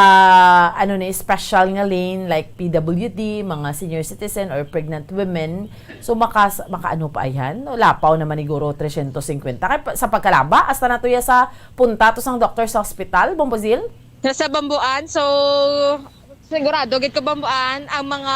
ano ni, special nga lane, like P W D, mga senior citizen or pregnant women. So, makas-, makaano pa yan? Lapaw naman ni guro, tresyentos singkwenta. Kay pa, sa pagkalaba, hasta na to ya sa punta to sang doctor sa hospital, Bombo Zil? Nasa Bomboan, so, sigurado gid ko, Bomboan, ang mga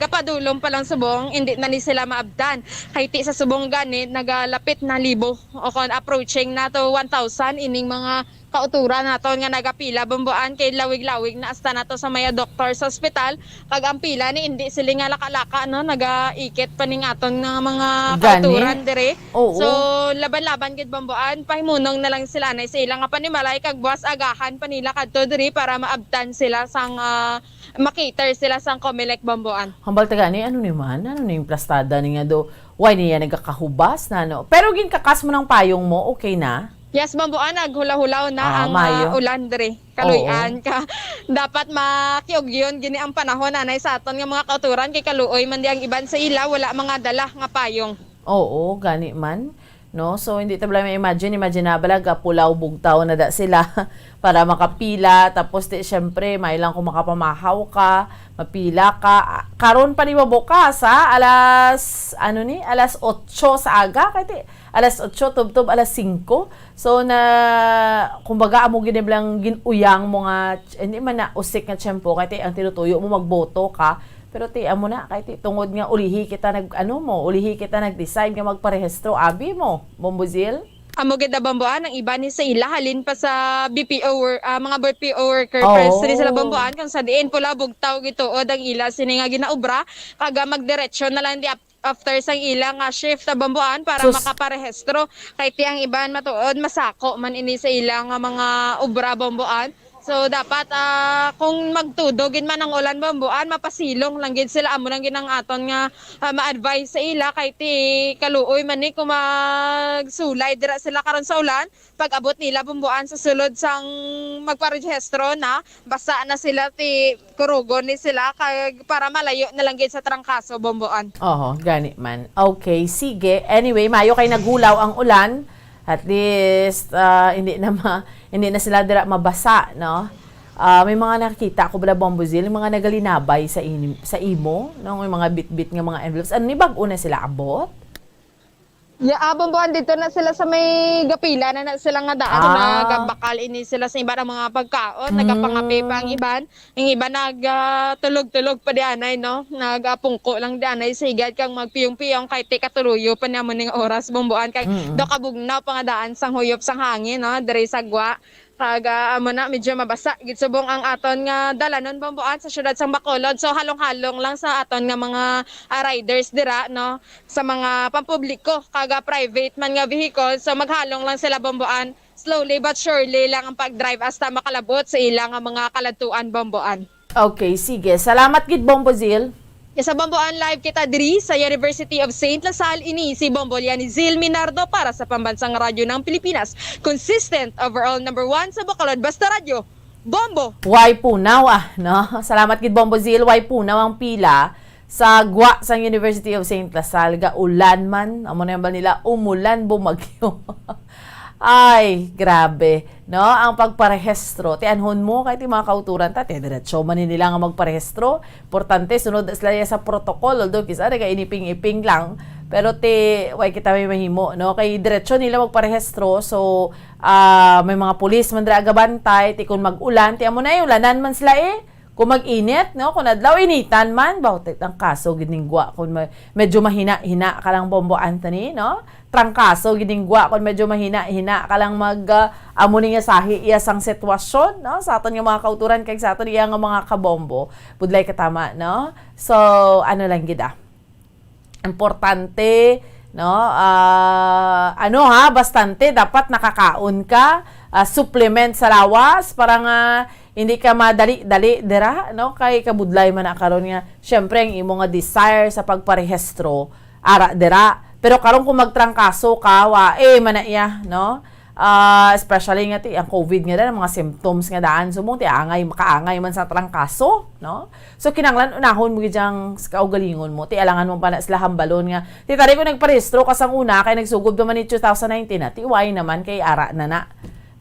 gapadulong pa lang subong, hindi na ni sila maabtan. Kay ti sa subong gani, nagalapit na libo o kon approaching na to one thousand ining mga kauturan naton nga nagapila, Bomboan, kay lawig-lawig na hasta na to sa maya doktor sa ospital. Kag ang pila ni hindi sila nga laka-laka, no, nagaikit pa ning aton nga mga Gani. kauturan diri. Oo. So, laban-laban gid, Bomboan, pahimunong na lang sila na sa ila nga panimalay, kag buwas agahan pa nila kadto diri para maabtan sila sang, ah, makater sila sang Comelec, Bomboan. Hambal ta gani, ano ni man? Ano ni yung plastada ni nga do? Why niya nagakahubas na, no? Pero ginkakas mo ng payong mo, okay na? Yes, Bomboan, naghulaw-hulaw na Ah, ang, ah, mayo. ulan diri. Kaluy-an Oo. ka. Dapat makiugyon gini ang panahon, anay, sa aton nga mga kauturan, kay kaluoy man di ang iban sa ila, wala mga dala nga payong. Oo, gani man. No? So, hindi ta bala ma-imagine, imagine na bala, gapulaw, bugtaw na da sila para makapila. Tapos, di, syempre, may lang kung makapamahaw ka, mapila ka. Ah, karon pa ni mabukas, ha? Alas, ano ni? Alas otso sa aga, kay ti, alas otso, tubtob, alas singko. So, na, kumbaga, amo gid lang gin-uyang mo nga, hindi man na usik nga tiyempo, kay ti, ang tinutuyo mo, magboto ka, Pero ti, amo na, kay ti, tungod nga ulihi kita nag, ano mo, ulihi kita nag-decide nga magparehistro, abi mo, Bombo Zil? Amo gid, Bombo Ann, ang iban ni sa ila halin pa sa B P O wor-, ah, mga B P O worker, Oo. First ni sila, Bombo Ann, kung sa diin pula bugtaw gituod ang ila sini nga ginaobra, kaga magdiretso na lang di ap-, after sang ila nga shift, Bombo Ann, para Sus. Makaparehistro. Kay ti ang iban matuod, masako man ini sa ila nga mga obra, Bombo Ann. So, dapat, ah, kung magtudo gid man ang ulan, Bombo Ann, mapasilong lang gid sila. Amo lang gid ang aton nga, ah, ma-advise sa ila, kay ti kaluoy man ni kung magsulay dira sila karon sa ulan. Pag-abot nila, Bombo Ann, sa sulod sang magparehistro na, basa na sila, ti kurugon ni sila, kag para malayo na lang gid sa trangkaso, Bombo Ann. Oho, gani man. Okay, sige. Anyway, maayo kay naghulaw ang ulan. At least, ah, hindi na ma-, hindi na sila dira mabasa, no? Ah, may mga nakita ko bala, Bombo Zil, yung mga nagalinabay sa ini-, sa imo, no? May mga bitbit nga mga envelopes. Ano ni, bag-o na sila abot? Ya, ah, Bombo Ann, dito na sila sa may gapila na, na sila nga daan. Ah. Nagabakal ini sila sa iba ng mga pagkaon, Mm. Nagapangape pa ang iban. Ang iba nag, ah, tulog-tulog pa di anay, no? Nagapungko lang di anay sa higad kang magpiyong-piyong kay ti katuloyo pa niya mo ning oras, Bombo Ann, kay Mm. daw kabugnaw pa nga daan sang huyop sang hangin, no? Diri sa gwa. Kag, ah, amo na, medyo mabasa gid subong ang aton nga dalanon, Bombo Ann, sa siyudad sang Bacolod. So, halong-halong lang sa aton nga mga, ah, riders dira, no, sa mga pampubliko kag, ah, private man nga vehicle. So, maghalong lang sila, Bombo Ann. Slowly but surely lang ang pag-drive hasta makalabot sa ila nga mga kaladtuan, Bombo Ann. Okay, sige. Salamat gid, Bombo Zil. Sa Bombo Ann, live kita diri sa University of Saint La Salle. Ini si Bombo Liani Zil Minardo para sa Pambansang Radyo ng Pilipinas. Consistent, overall number one sa Bacolod, basta radyo. Bombo! Way punaw, ah, no? Salamat gid, Bombo Zil. Way punaw ang pila sa gwa sang University of Saint La Salle. Gaulan man, amo na yung bal nila, umulan, bumagyo. Ay, grabe, no? Ang pagparehistro. Ti anhon mo, kay ti mga kauturan ta, ti diretso man ni nila nga magparehistro. Importante, sunod na sila sa protocol. Although, kisa nagainiping-iping lang. Pero ti, way kita may mahimo, no? Kay diretso nila magparehistro. So, ah, may mga pulis man dira agabantay. Ti kung mag-ulan, ti amo na, eh, ulanan man sila, eh. Kung mag-init, no? Kung adlaw, initan man. Bautit ang kaso, gid ning gwa. Kung ma-, medyo mahina-hina ka lang, Bombo Anthony, no? Trangkaso, gid ning gwa. Kung medyo mahina-hina ka lang mag, ah, amo ni nga sahi iya sang sitwasyon, no? Sa aton nga mga kauturan, kag sa aton iya nga mga kabombo. Budlay ka tama, no? So, ano lang gid, ah. Importante, no? Ah, ano ha, bastante, dapat nakakaon ka, ah, supplement sa lawas para nga hindi ka madali-dali dira, no? Kay kabudlay man na karon nga, syempre, ang imo nga desire sa pagparehistro, ara dira. Pero karon kung magtrangkaso ka, wa, eh, man na iya, no? Ah, especially nga ti, ang COVID nga daan, ang mga symptoms nga daan, sumong ti angay, makaangay man sa trangkaso, no? So, kinahanglan unahon mo gid yang sa kaugalingon mo. Ti alangan mo pa na sila hambalon nga, ti tari ko nagparehistro ka sang una, kay nagsugod naman ni two thousand nineteen na, ti why naman kay ara na na.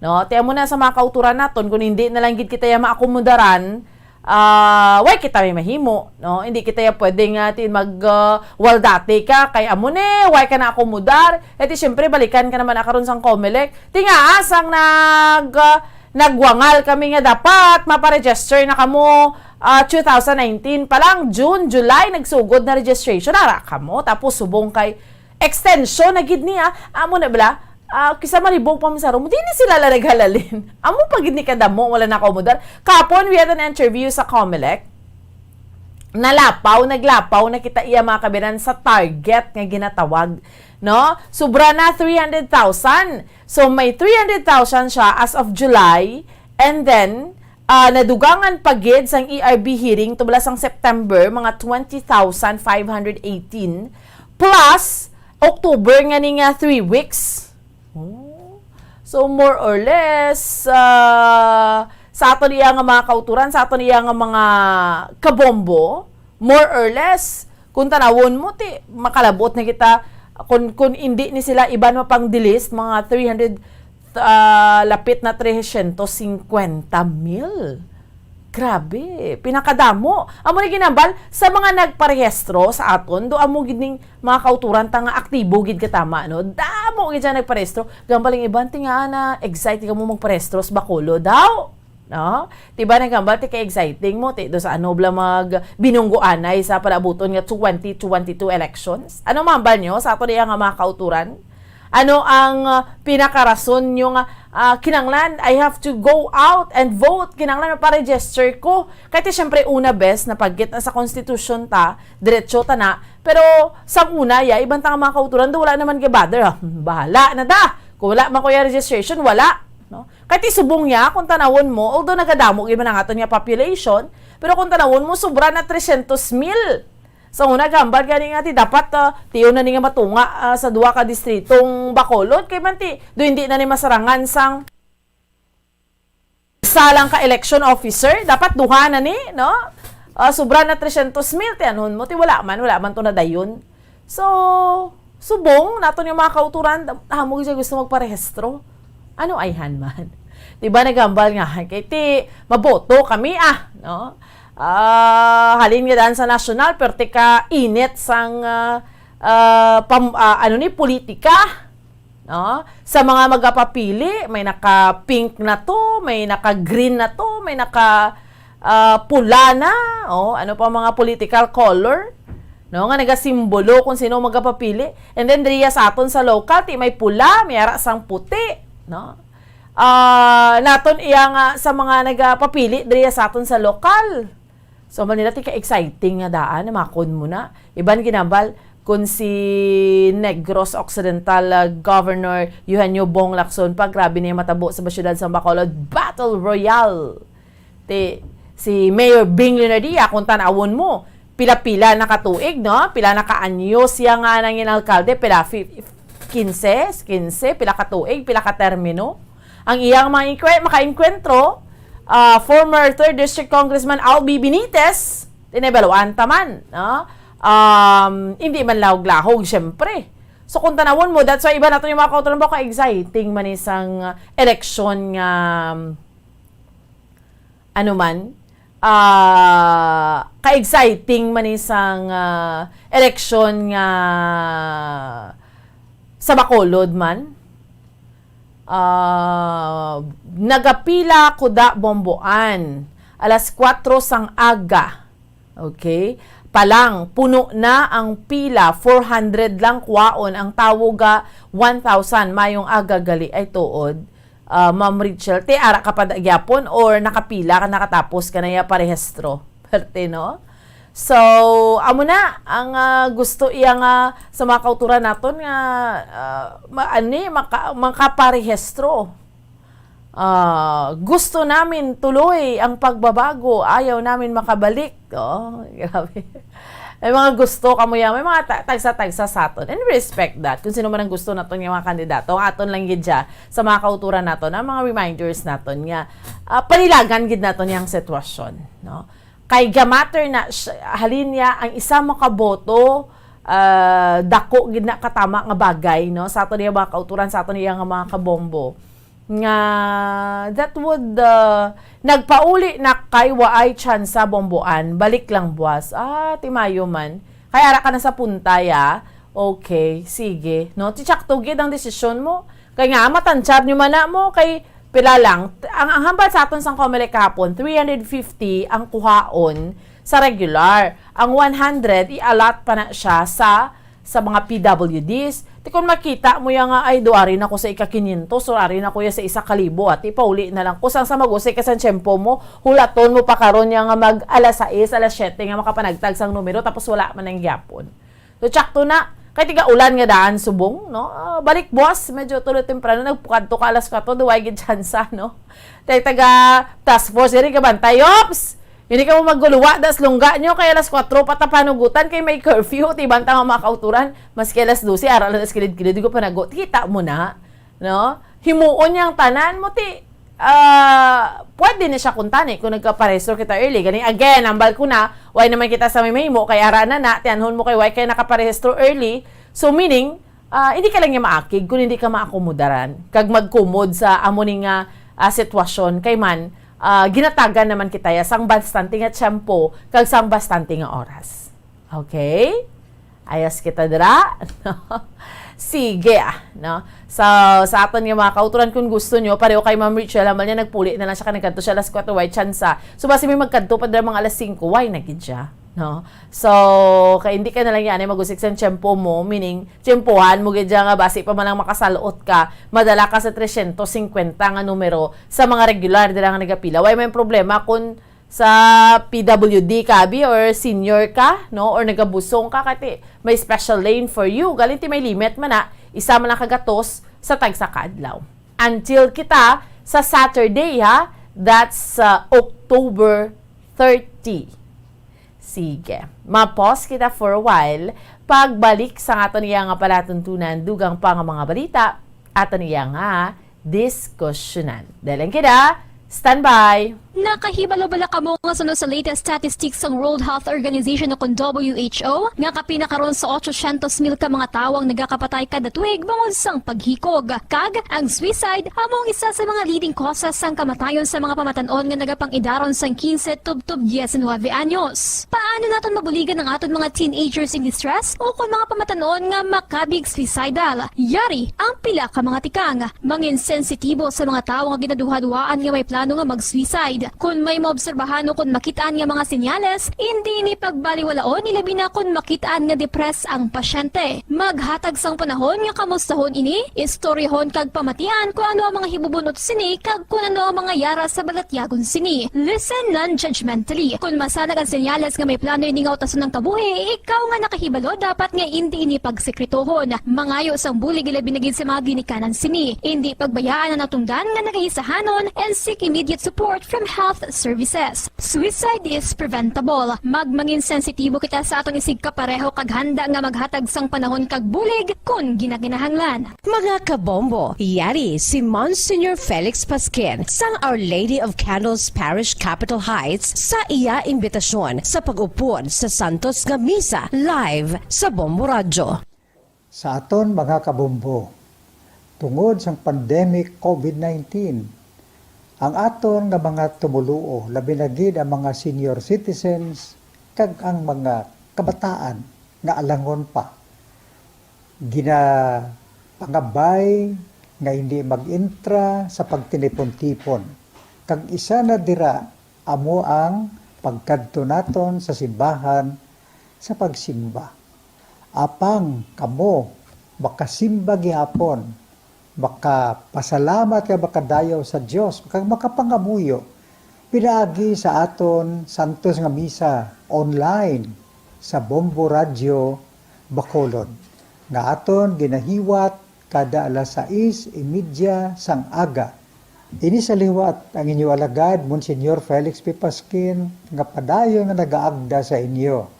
No? Ti amo na sa mga kauturan naton, kung hindi na lang gid kita ya maakomodaran, ah, way kita may mahimo, no? Hindi kita ya pwede nga ti mag, ah, wal dati ka, kay amo ni, way ka na akomodar. Eh, ti, syempre, balikan ka naman na karon sang Comelec. Ti nga, ah, sang nag, ah, nagwangal kami nga dapat maparegister na kamo, ah, two thousand nineteen pa lang, June, July, nagsugod na registration. Ara kamo, tapos subong kay extension na gid niya. Amo na bala, ah, kisa malibog pa man sa room, di ni sila la naghalalin. Amo pa gid ni kadamo, wala na akomodar. Kapon, we had an interview sa Comelec. Nalapaw, naglapaw na kita iya mga kabinan sa target nga ginatawag, no? Sobra na three hundred thousand. So, may three hundred thousand siya as of July, and then, ah, nadugangan pa gid sang E R B hearing tubla sang September, mga twenty thousand five hundred eighteen, plus October nga ni nga three weeks. Oh. So, more or less, ah, sa aton iya nga mga kauturan, sa aton iya nga mga kabombo, more or less, kung tanawon mo, ti, makalabot na kita, kung, kung hindi ni sila iban mapang-delist, mga three hundred, ah, lapit na tresyentos singkwenta mil. Grabe, pinakadamo. Amo ni ginambal sa mga nagparehistro sa aton, do amo gid ning mga kauturan ta nga aktibo gid katama, no? Damo gid siya nagparehistro. Gambal ang iban, ti nga na excited kamo magparehistro sa Bacolod daw. No? Di ba, nagambal, ti ka-exciting mo, ti, do sa ano, bala mag binunggoanay sa palabuton nga twenty twenty-two elections? Ano mambal nyo sa ato diya nga mga kauturan? Ano ang, ah, pinakarason nyo nga, ah, kinanglan, I have to go out and vote, kinanglan pa-register ko? Kay ti, syempre, una, bes, napagkit na sa konstitusyon ta, diretso ta na. Pero sa una, ya, iban ta nga mga kauturan, do wala naman gabother, ah, bahala na da. Kung wala man ko ya registration, wala. No? Kay ti subong niya, kung tanawon mo, although nagadamo gid man ang aton nga population, pero kung tanawon mo, sobra na tresyentos mil. Sa una, gambal gani nga ti dapat, ah, tion na ni nga matunga, ah, sa duha ka distritong Bacolod, kay man ti, do hindi na ni masarangan sang isa lang ka election officer, dapat duha na ni, no? Ah, sobra na tresyentos mil, ti anhon mo, ti wala man, wala man to na dayon. So, subong naton yung mga kauturan, amo gyud siya gusto magparehistro. Ano ayhan man? Di ba, nagambal nga, kay ti, maboto kami, ah, no? Ah, halin nga daan sa nasyonal, pero ti ka init sang, ah, ah, pam-, ah, ano ni, politika, no? Sa mga magapapili, may naka-pink na to, may naka-green na to, may naka, ah, pula na, oh, ano pa mga political color, no? Nga nagasimbolo kung sino magapapili. And then, diriya sa aton sa local, ti may pula, may ara sang puti, no? Ah, naton iya nga sa mga nagapapili diriya sa aton sa lokal. So, man nila, ti ka-exciting nga daan, makon mo na. Iban ginambal, kung si Negros Occidental, ah, Governor Eugenio Bong Lacson pa, grabe niya matabo sa syudad sa Bacolod, Battle Royale. Ti, si Mayor Bing Leonardia, kung tanawon mo, pila-pila na ka tuig, no? Pila na ka anyo siya nga nangin alkalde, pila, fi-, quince, quince, pila ka tuig, pila ka termino. Ang iyang mga inkwe-, makainkwentro, ah, former third District Congressman Albi Benitez, tinibaluan ta man, no? Um, hindi man lahog-lahog, syempre. So, kung tanawon mo, that's why iba nato yung mga kauturan ba, ka-exciting man isang, ah, eleksyon nga, um, ano man, ah, ka-exciting man isang, ah, eleksyon nga sa Bacolod man. Ah, nagapila ko da bomboan alas kuwatro sang aga. Okay? Pa lang, puno na ang pila, four hundred lang kuwaon, ang tawo ga one thousand. Mayong aga gali, ay tuod. Ah, Ma'am Rachel, ti ara ka pa da-, gyapon or nakapila ka, nakatapos ka na ya parehistro? Perte, no? So, amo na ang, ah, gusto iya nga sa mga kauturan naton nga, ah, ma-, ani, maka-, makaparehistro. Ah, gusto namin tuloy ang pagbabago, ayaw namin makabalik. Oh, grabe. May mga gusto kamo yan. May mga ta-, tagsa-tagsa sa aton. And we respect that. Kung sino man ang gusto naton nga mga kandidato, ang aton lang gid siya sa mga kauturan naton, ang mga reminders naton nga, ah, panilagan gid naton yang sitwasyon, no? Kay gamatter na siya, halin niya, ang isa mo ka boto, ah, dako gid na katama nga bagay, no? Sa aton iya mga kauturan, sa aton iya nga mga kabombo. Nga, that would, ah, nagpauli na kay waay tsansa bomboan, balik lang buwas. Ah, timayo man. Kay ara ka na sa punta, ya. Okay, sige. No, ti tsakto gid ang desisyon mo. Kay nga, matansyab nyo man na mo, kay pila lang. Ang, ang hambal sa aton sang Comelec kahapon, three hundred fifty ang kuhaon sa regular. Ang one hundred, i-allot pa na siya sa, sa mga P W Ds. Ti kung makita mo ya nga, "Ay, do ari na ko sa ika-kinyentos, or ari na ko ya sa isa ka libo, ati, pauli na lang ko." Sang sa mag-usay ka sa tiyempo mo, hulaton mo pa karon ya nga mag alas sais, alas siyete nga makapanagtag sang numero, tapos wala man ang gyapon. So, tsakto na. Kay tiga-ulan nga daan subong, no? Ah, balik, boss, medyo tuloy temprano, nagpukadto ka alas kuwatro, duway gid tsansa, no? Tay taga task force, diri ka bantay, ops! Hindi ka mo magguluwa, das lungga nyo, kay alas kuwatro pa ta panugutan, kay may curfew, ti banta nga mga kauturan, maski alas dose, ara lang sa kilid-kilid, di ko panagot. Kita mo na, no? Himuon niyang tanan mo, ti, ah, pwede na siya kuntani kung nagkaparehistro kita early. Gani, again, ambal ko na, why naman kita sa may mahimo, kay ara na na, tiyanhon mo kay why kay nakaparehistro early. So, meaning, ah, hindi ka lang niya maakig kung hindi ka maakomodaran kag magkumod sa amo ni nga, ah, sitwasyon. Kay man, ah, ginatagan naman kita ya sang bastante nga tiyempo kag sang bastante nga oras. Okay? Ayos kita dira, no? Sige, ah, no? So, sa aton nga mga kautoran, kung gusto nyo, pareho kay Ma'am Rachel, hambal niya nagpuli na lang siya, kay nagkadto siya alas kuwatro, way tsansa. So, basi may magkadto pa dira mga alas singko, way na gid siya, no? So, kay hindi ka na lang yan ay mag-usik sa tiyempo mo, meaning, tiyempohan mo gid siya nga basi pa man lang makasalot ka, madala ka sa tresyentos singkwenta nga numero sa mga regular dira nga nagapila. Way may problema kung sa P W D ka, abi, or senior ka, no? Or nagabusong ka, kati may special lane for you. Galing ti may limit man na, isa man lang ka gatos sa tagsa ka adlaw. Until kita sa Saturday, ha? That's, uh, October thirty. Sige. Ma-pause kita for a while. Pagbalik sa aton iya nga palatuntunan, dugang pa nga mga balita, aton iya nga diskusyonan. Daling kita, standby! Nakahibalo bala kamo nga suno sa latest statistics sang World Health Organization o kon W H O, nga kapin na karon sa otsosyentos mil ka mga tawo ang nagakapatay kada tuig bangod sang paghikog? Kag ang suicide amo ang isa sa mga leading causes sang kamatayon sa mga pamatan-on nga nagapang-idaron sang quince tubtob diecinuebe anyos. Paano naton mabuligan ang aton mga teenagers in distress o kon mga pamatan-on nga makabig suicidal? Yari ang pila ka mga tikang. Mangin sensitibo sa mga tawo nga ginaduhaduhaan nga may plano nga mag-suicide. Kon may maobserbahan o kon makit-an nga mga senyales, indi ini pagbaliwalaon, ilabi na kon makit-an nga depressed ang pasyente. Maghatag sang panahon nga kamustahon ini, istoryahon kag pamatian kon ano ang mga hibubunot sini kag kon ano ang mga yara sa balatyagon sini. Listen non-judgmentally. Kon masanag ang senyales nga may plano ini nga utason ang kabuhi, ikaw nga nakahibalo dapat nga indi ini pagsekretohon. Mangayo sang bulig, ilabi na gid sa mga ginikanan sini. Indi pagbayaan ang natungdan nga nagahisahanon and seek immediate support from health services. Suicide is preventable. Magmangin sensitibo kita sa aton isigkapareho kag handa nga maghatag sang panahon kag bulig kon ginakinahanglan. Mga kabombo, yari si Monsignor Felix Pasquin sang Our Lady of Candles Parish, Capitol Heights, sa iya imbitasyon sa pag-upod sa Santos nga Misa live sa Bombo Radyo. Sa aton mga kabombo, tungod sang pandemic COVID nineteen, ang aton nga mga tumoluo, labi na gid ang mga senior citizens kag ang mga kabataan nga alangon pa, ginapangabay nga hindi mag-intra sa pagtinipon-tipon, kag isa na dira amo ang pagkadto naton sa simbahan sa pagsimba. Apang kamo makasimba gihapon, makapasalamat kag makadayaw sa Dios, kag makapangamuyo pinaagi sa aton santos nga misa online sa Bombo Radyo Bacolod, nga aton ginahiwat kada alas sais y media sang aga. Ini sa liwat ang inyo alagad, Monsignor Felix P. Pasquin, nga padayon nga nagaagda sa inyo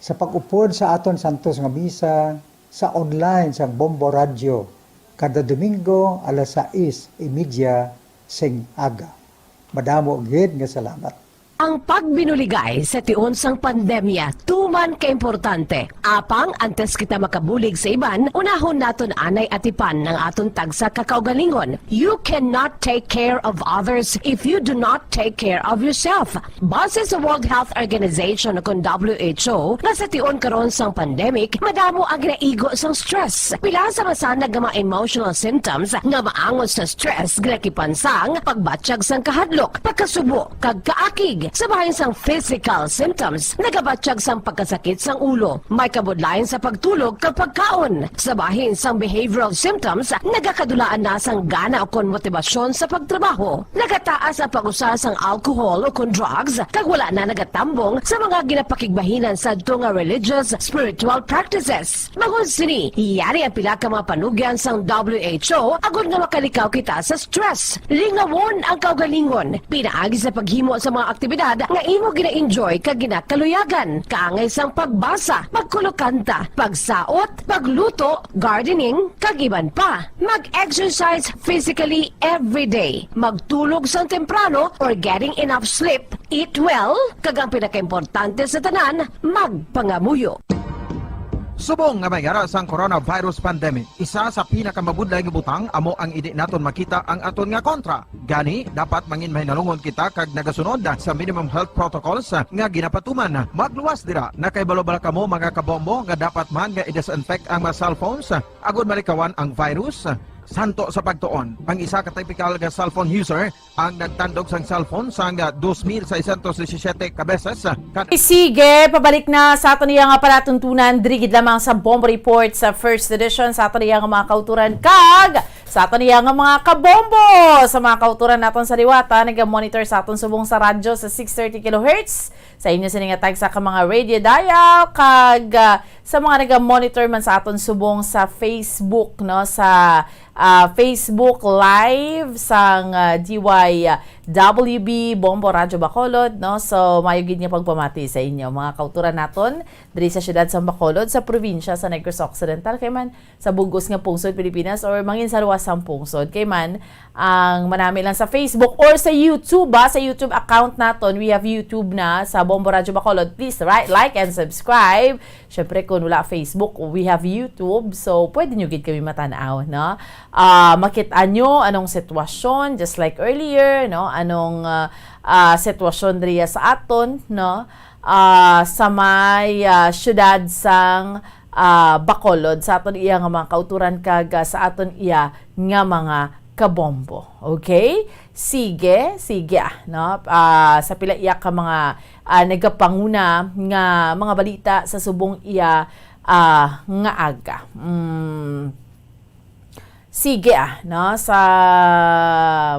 sa pag-upod sa aton santos nga misa sa online sang Bombo Radyo kada Domingo alas sais y media sing aga. Madamo gid nga salamat. Ang pagbinuligay sa tion sang pandemya tuman kaimportante. Apang antes kita makabulig sa iban, unahon naton anay atipan ang aton tagsa ka kaugalingon. You cannot take care of others if you do not take care of yourself. Base sa World Health Organization o kon W H O, nga sa tion karon sang pandemic, madamo ang ginaigo sang stress. Pila sa masanag nga mga emotional symptoms nga maangot sa stress ginakipan sang pagbatyag sang kahadlok, pagkasubo, kag kaakig. Sa bahin sang physical symptoms, nagabatyag sang pagkasakit sang ulo, may kabudlayan sa pagtulog kag pagkaon. Sa bahin sang behavioral symptoms, nagakadulaan na sang gana ukon motibasyon sa pagtrabaho. Nagataas ang pag-usa sang alcohol ukon drugs, kag wala na nagatambong sa mga ginapakigbahinan sadto nga religious, spiritual practices. Bangod sini, yari ang pila ka mga panugyan sang W H O agod nga makalikaw kita sa stress. Lingawon ang kaugalingon pinaagi sa paghimo sa mga aktibidad nga imo gina-enjoy kag ginakaluyagan, kaangay sang pagbasa, pagkulokanta, pagsaot, pagluto, gardening, kag iban pa. Mag-exercise physically every day. Magtulog sang temprano or getting enough sleep. Eat well, kag ang pinakaimportante sa tanan, magpangamuyo. Subong nga may yara sang coronavirus pandemic, isa sa pinakamabudlay nga butang amo ang indi naton makita ang aton nga kontra. Gani, dapat mangin mahinalungon kita kag nagasunod sa minimum health protocols nga ginapatuman. Magluwas dira, nakahibalo bala kamo, mga kabombo, nga dapat man nga i-disinfect ang mga cellphones agod malikawan ang virus? Santo sa pagtuon, ang isa ka typical nga cellphone user ang nagtandog sang cellphone sang dos mil seiscientos disisiete ka beses, ah, kan- Sige, pabalik na sa aton iya nga palatuntunan, diri gid lamang sa Bombo Report sa first edition sa aton iya nga mga kauturan kag sa aton iya nga mga kabombo. Sa mga kauturan naton sa liwata, nag-monitor sa aton subong sa radyo sa six thirty kilohertz, sa inyo sini nga tagsa ka mga radio dial, kag, ah, sa mga naga-monitor man sa aton subong sa Facebook, no, sa, ah, Facebook Live sang, ah, D Y W B Bombo Radyo Bacolod, no. So, mayo gid nga pagpamati sa inyo, mga kauturan naton diri sa siyudad sang Bacolod, sa probinsya sa Negros Occidental, kay man sa bug-os nga pungsod Pilipinas or mangin sa luwas sang pungsod. Kay man, ang manami lang sa Facebook or sa YouTube, ah, sa YouTube account naton, we have YouTube na sa Bombo Radyo Bacolod. Please, right, like and subscribe. Syempre, kung wala Facebook, we have YouTube. So, pwede nyo gid kami matanaw, no? Ah, makita nyo anong sitwasyon, just like earlier, no? Anong, ah, ah, sitwasyon diriya sa aton, no? Ah, sa may, ah, siyudad sang, ah, Bacolod, sa aton iya nga mga kauturan kag, ah, sa aton iya nga mga kabombo. Okay? Sige, sige, ah, no? Ah, sa pila iya ka mga, ah, nagapanguna nga mga balita sa subong iya, ah, nga aga. Mm. Sige, ah, no? Sa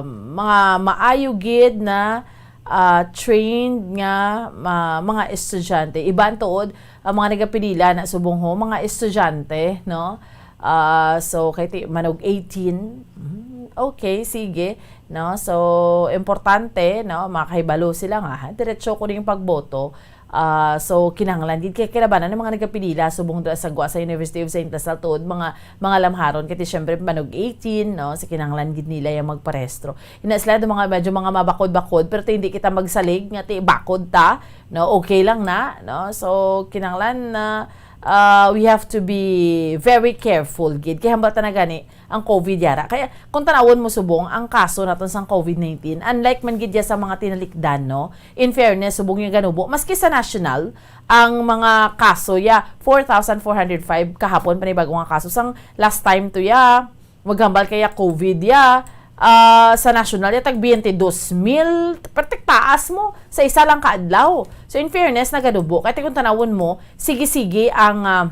mga maayo gid na, ah, trained nga, ah, mga estudyante. Iban tuod ang mga nagapilila na subong ho, mga estudyante, no? Ah, so, kay ti-, manog eighteen. Mm, okay, sige, no? So, importante, no? Makahibalo sila nga, ha? Diretso ko ning pagboto. Ah, so, kinahanglan gid kay kilabanan ang mga nagapilila subong do sa gwa sa University of Saint Lazaro tuod mga, mga lamharon. Kay ti, syempre, manog eighteen, no? So, kinahanglan gid nila yung magparehistro. Ina sila do mga medyo mga mabakod-bakod, pero ti, hindi kita magsalig nga ti bakod ta, no? Okay lang na, no? So, kinahanglan na, ah, we have to be very careful gid. Kay hambal ta na gani, ang COVID yara. Kaya kung tanawon mo subong ang kaso naton sang COVID nineteen, unlike man gid ya sa mga tinalikdan, no? In fairness, subong yung ganubo, maski sa national, ang mga kaso ya, four thousand four hundred five kahapon, panibago nga kaso. Sang last time to ya, maghambal kaya COVID ya, ah, sa national ya, tag twenty-two mil, pertik taas mo sa isa lang ka adlaw. So, in fairness, naganubo. Kaya kung tanawon mo, sige-sige ang, ah,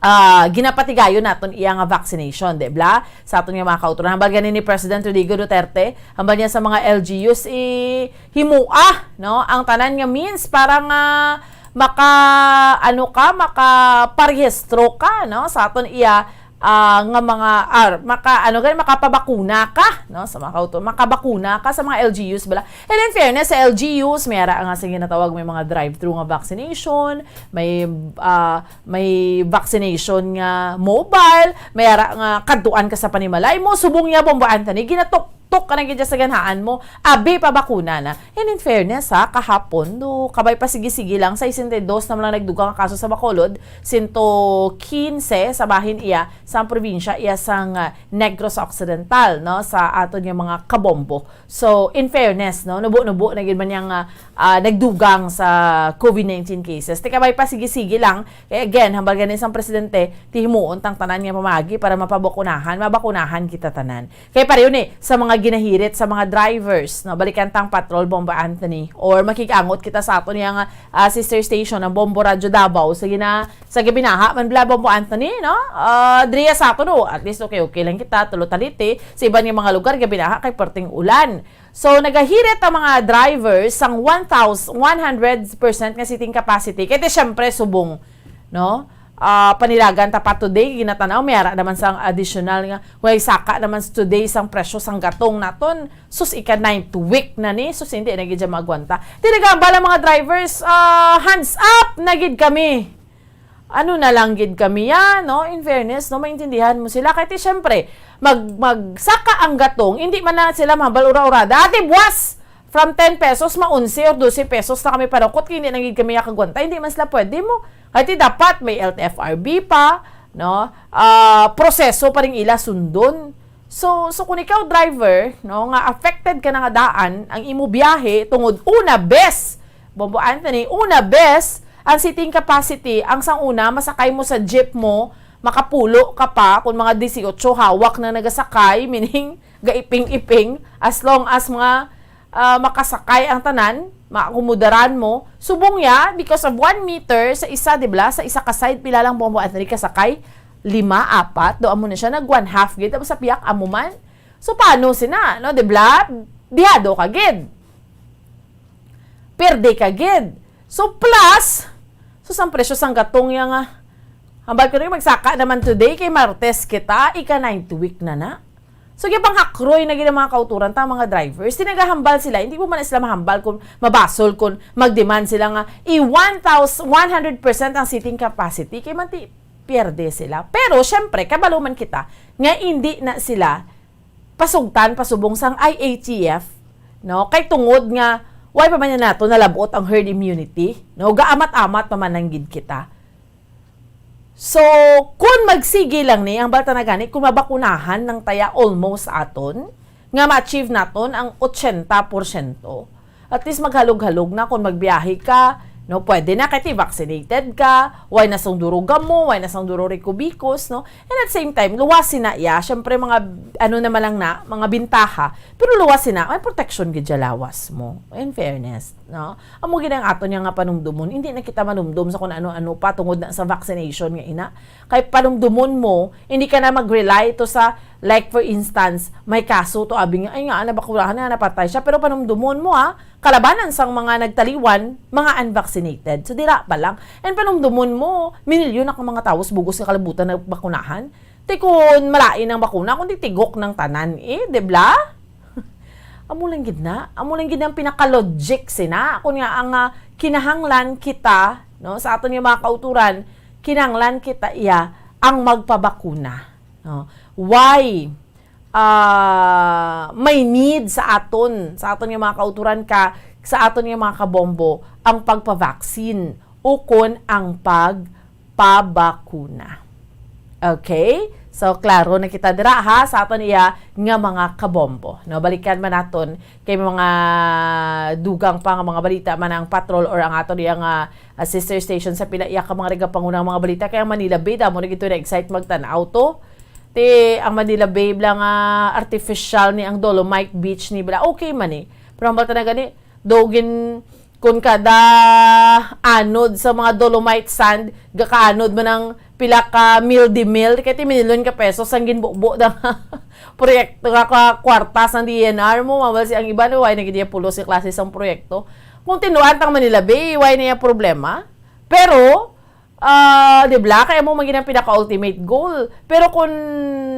ah, ginapatigayon naton iya nga vaccination, di bla? Sa aton nga mga kauturan. Hambal gani ni President Rodrigo Duterte, hambal niya sa mga L G Us, i-, himua, no? Ang tanan nga means para nga maka, ano ka, makaparehistro ka, no? Sa aton iya, ah, nga mga, ah, maka, ano gani, makapabakuna ka, no? Sa mga kauturan, makabakuna ka sa mga L G Us, bala. And in fairness, sa L G Us, may ara nga, sige, natawag, may mga drive-thru nga vaccination, may, ah, may vaccination nga mobile, may ara nga kadtuan ka sa panimalay mo, subong niya, Bombo Anthony, ginatuktok ka na gid sa ganhaan mo, abi pa bakuna na. And in fairness, ha, kahapon, do, kabay pa sige-sige lang, sesenta y dos na man lang nagdugang nga kaso sa Bacolod, sento quince sa bahin iya, sa probinsya iya sang, ah, Negros Occidental, no, sa aton nga mga kabombo. So, in fairness, no, nubo-nubo na gid man yang, ah, ah, nagdugang sa COVID nineteen cases. Ti kabay pa sige-sige lang. Kaya again, hambal gani sang presidente, ti himuon tang tanan nga pamaagi para mapabakunahan, mabakunahan kita tanan. Kaya pareho ni sa mga ginahirit sa mga drivers, no, balikan tang patrol, Bombo Anthony, or makig-angot kita sa aton yang, ah, sister station, ang Bombo Radyo Davao, sa gina-, sa gabinaha man bala, Bombo Anthony, no? Ah, diriya sa aton, oh, at least okay-okay lang kita, tulo taliti. Sa iban nga mga lugar, gabinaha kay perting ulan. So, nagahirit ang mga drivers sang one thousand, one hundred percent nga seating capacity. Kaya ti, syempre, subong, no? Ah, panilagan ta pa today, ginatanaw, may ara naman sang additional nga, way saka naman today sang presyo sang gatong naton. Sus, ika ninth week na ni, sus, hindi na gid siya maagwanta. Ti nagahambal ang mga drivers, ah, hands up na gid kami. Ano na lang gid kami yan, no? In fairness, no, maintindihan mo sila. Kaya ti, syempre, mag, magsaka ang gatong, hindi man na sila mahambal ura-ura. Dati, buwas, from ten pesos, ma onse or dose pesos na kami parukot, kay hindi na gid kami makagwanta. Hindi man sila pwede mo. Kay ti dapat may L T F R B pa, no? Ah, proseso pa rin ila sundon. So, so kung ikaw driver, no, nga affected ka na nga daan, ang imo biyahe, tungod una bes, Bombo Anthony, una bes, ang seating capacity, ang sang una, masakay mo sa jeep mo, makapulo ka pa, kung mga dieciocho hawak na nagasakay, meaning, gaiping-iping, as long as mga, ah, makasakay ang tanan, maakomodaran mo. Subong ya, because of one meter sa isa, di ba? Sa isa ka side, pila lang Bombo Anthony kasakay? Lima, apat, do amo na siya, nag one half gid, tapos sa piyak, amo man. So, paano sina, no? Di ba? Dihado ka gid. Perde ka gid. So, plus, so, sang presyo sang gatong ya nga, hambal ko na yung magsaka naman today, kay Martes kita, ika ninth week na na. So, gipang hakroy na gid ang mga kauturan ta, mga drivers. Ti nagahambal sila, hindi mo man sila mahambal kung mabasol, kung mag-demand sila nga i one thousand, one hundred percent ang seating capacity, kay man ti pierde sila. Pero, syempre, kabalo man kita nga hindi na sila pasugtan pasubong sang I A T F, no? Kay tungod nga, why pa man niya nato nalabot ang herd immunity, no? Gaamat-amat pa man lang gid kita. So, kung magsige lang ni, ang balta na gani, kung mabakunahan ng taya almost aton, nga ma-achieve naton ang ochenta porsyento, at least maghalog-halog na kung magbiyahe ka, no? Pwede na kay ti vaccinated ka, way na sang duro gamo, way na sang duro rikubikos, no? And at same time, luwas sina iya, syempre mga, ano naman lang na, mga bintaha, pero luwas sina, may protection gid sa lawas mo, in fairness, no? Amo gid ang aton nga panumdumon, hindi na kita manumdum sa kung ano-ano pa tungod na sa vaccination nga ina. Kay panumdumon mo, hindi ka na mag-rely to sa, like, for instance, may kaso to, abi nga, ay nga, nabakunahan na, napatay siya, pero panumdumon mo, ha, kalabanan sang mga nagtaliwan, mga unvaccinated. So, dira pa lang. And panumdumon mo, minilyon na ka mga tawo sa bugos nga kalibutan nabakunahan. Ti kun malain ang bakuna, kundi tigok ng tanan, eh, di bla? Amo lang gid na. Amo lang gid ang pinaka-logic sina. Kun nga ang, ah, kinahanglan kita, no, sa aton nga mga kauturan, kinahanglan kita iya ang magpabakuna, no? Why, ah, may need sa aton, sa aton nga mga kauturan ka, sa aton nga mga kabombo, ang pagpavaccine ukon ang pagpabakuna? Okay? So, klaro na kita dira, ha, sa aton iya nga mga kabombo. No, balikan man naton kay mga dugang pa nga mga balita man ang patrol or ang aton iya nga, ah, sister station sa pila iya ka mga rigapangunang mga balita. Kay ang Manila Bay, damo na gid to na-excite magtan-aw to. Ti, ang Manila Bay bla nga artificial ni ang Dolomite Beach ni bla. Okay man ni. Pero ang balta na gani, do gin-, kun kada anod sa mga dolomite sand, gakaanod man ang pila ka mil de mil, kay ti minilyon ka pesos ang ginbubo na proyekto nga ka kwarta sang D E N R mo, mabal si ang iba, no, way na gid iya pulos si klase sang proyekto. Kung tinuan tang Manila Bay, way na iya problema. Pero, ah, di bla, kaya mo man gid ang pinaka-ultimate goal. Pero kung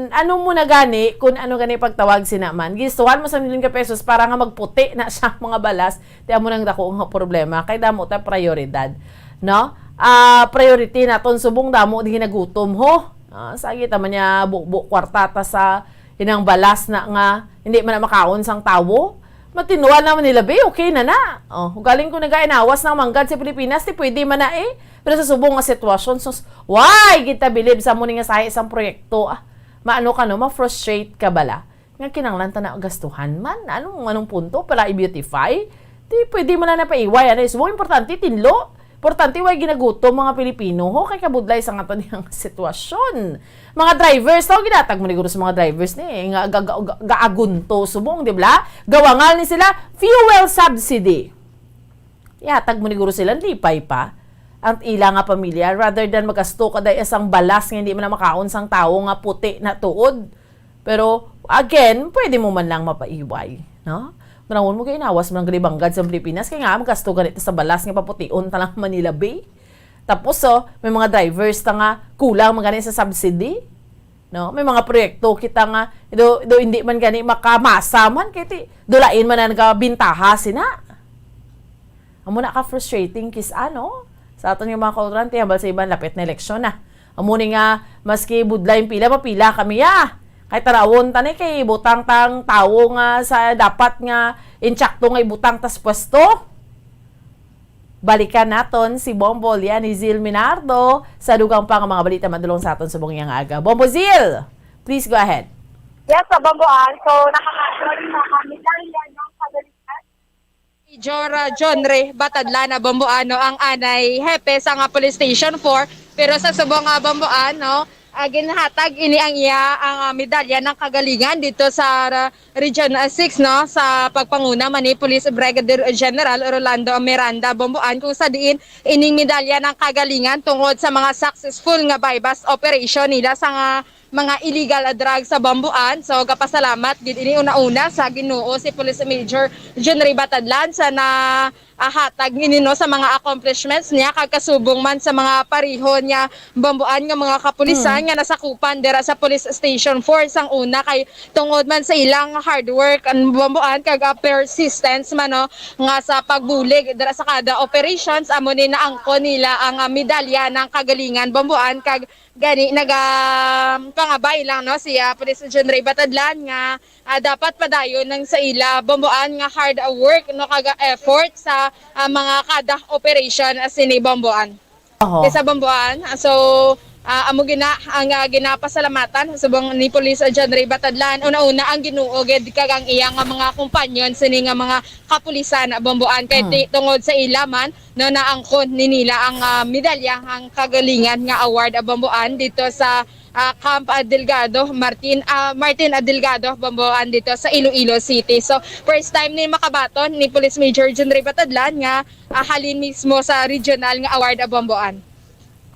ano mo na gani, kung ano gani pagtawag sina man, gistuhan mo sa milyon ka pesos para nga magputi na siya mga balas, ti amo nang dako nga problema. Kay damo ta prioridad, no? Ah, priority naton subong damo di ginagutom, ho. Ah, sagi ta man niya bubo kwarta ta sa inang balas na nga hindi man na makaon sang tawo. Matinuan naman nila, be, okay na na. Oh, galing ko nagainawas ng manggad sa Pilipinas, ti pwede man na eh. Pero sa subong nga sitwasyon, sus, why kita bilib sa mo ni nga sahi sang proyekto? Ah, maano ka, no? Ma-frustrate ka bala? Nga kinanglan ta na gastuhan man? Anong, anong punto? Para i-beautify? Ti pwede man na napaiway, ano? Subong importante, tinlo. Importante, way ginagutom mga Pilipino, ho, kay kabudlay sa nga to niyang sitwasyon. Mga drivers, tawag ginatag mo ni guro sa mga drivers ni, nga ga-, ga-, ga-, gaagunto subong, di ba? Gawangal ni sila, fuel subsidy. Yatag mo ni guro sila, lipay pa. Ang ila nga pamilya, rather than magasto ka dahil isang balas nga hindi man na makaon sang tawo nga puti na tuod. Pero, again, pwede mo man lang mapaiway, no? Manangon mo kay inawas mo ng galibanggad sa Pilipinas, kaya nga, magasto ganito sa balas nga papution ta lang Manila Bay. Tapos, so, may mga drivers ta nga kulang man gani sa subsidy, no? May mga proyekto kita nga, do, do hindi man gani makamasa man, kay ti, dulain man ang nagabintaha sina. Amo na ka frustrating kis ano? Sa aton nga mga kauturan, ti hambal sa iban, lapit na eleksyon na. Amo ni nga, maski budlay ang pila, mapila kami, ah. Ay, tarawon ta ni kay butang tang tawo nga sa dapat nga insakto nga ibutang tas pwesto. Balikan naton si Bombo Liani Zil Minardo sa dugang pa nga mga balita madulong sa aton subong iyang aga. Bombo Zil, please go ahead. Yes, sa Bambuan. So, nakakasyon na kami lang yan ng kagalingan. Major uh, John Ray Batadlan na Bambuano ang anay hepe sa nga Police Station four. Pero sa subong nga Bambuan, no, uh, ginhatag ini ang iya ang uh, medalya ng kagalingan dito sa uh, Region uh, six, no, sa pagpanguna man ni Police Brigadier General Rolando Miranda Bambuan, kung sa diin ining medalya ng kagalingan tungod sa mga successful nga buy-bust operation nila sa nga mga illegal drugs sa Bambuan. So, gapasalamat gid ini una-una sa Ginoo si Police Major John Ray Batadlan sa na ahatag ini, no, sa mga accomplishments niya kag kasubong man sa mga parihon niya Bambuan nga mga kapulisan nga nasakupan dira sa Police Station four sang una kay tungod man sa ilang hard work ang Bambuan kag ah, persistence man, no, nga sa pagbulig dira sa kada operations amo ni naangkon nila ang ah, medalya ng kagalingan Bambuan kag gani naga pangabay lang, no, si ah, Police John Ray Batadlan nga ah, dapat padayon nang sa ila Bambuan nga hard work, no, kag effort sa ah, mga kada operation ah, sini Bambuan. Oho. Kay sa Bambuan, ah, so ah, amo gina ang ah, ginapasalamatan subong ni Police John Ray Batadlan, una-una ang Ginoo gid kag ang iya nga mga kompanyon sini nga mga kapulisan Bambuan kay ti- tungod sa ila man, no, naangkon ni nila ang ah, medalya ang kagalingan nga award Bambuan dito sa ah, Camp ah, Delgado, Martin ah, Martin ah, Delgado Bambuan dito sa Iloilo City. So, first time ni makabaton ni Police Major John Ray Batadlan nga ah, halin mismo sa regional nga award ah, Bambuan.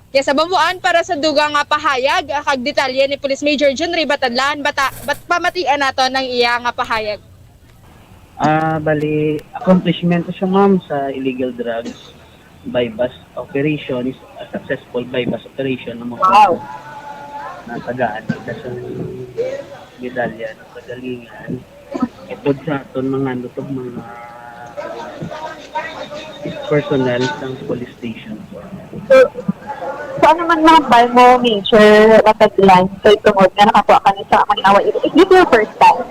Kaya sa Bambuan, para sa dugang nga pahayag ah, kag detalye ni Police Major John Ray Batadlan, bata, bat, pamatian nato ng iya nga pahayag. Ah, bali, accomplishment siya, ma'am, sa illegal drugs buy-bust operation is a successful buy-bust operation na mo Wow. Natagaan kita sa medalya ng kagalingan. Upod sa aton mga nutog mga personnel ng police station. So, so ano man mga bal mo, Major Batadlan, kay tungod nga nakakuha ka ni sa mga nawa, is this your first time?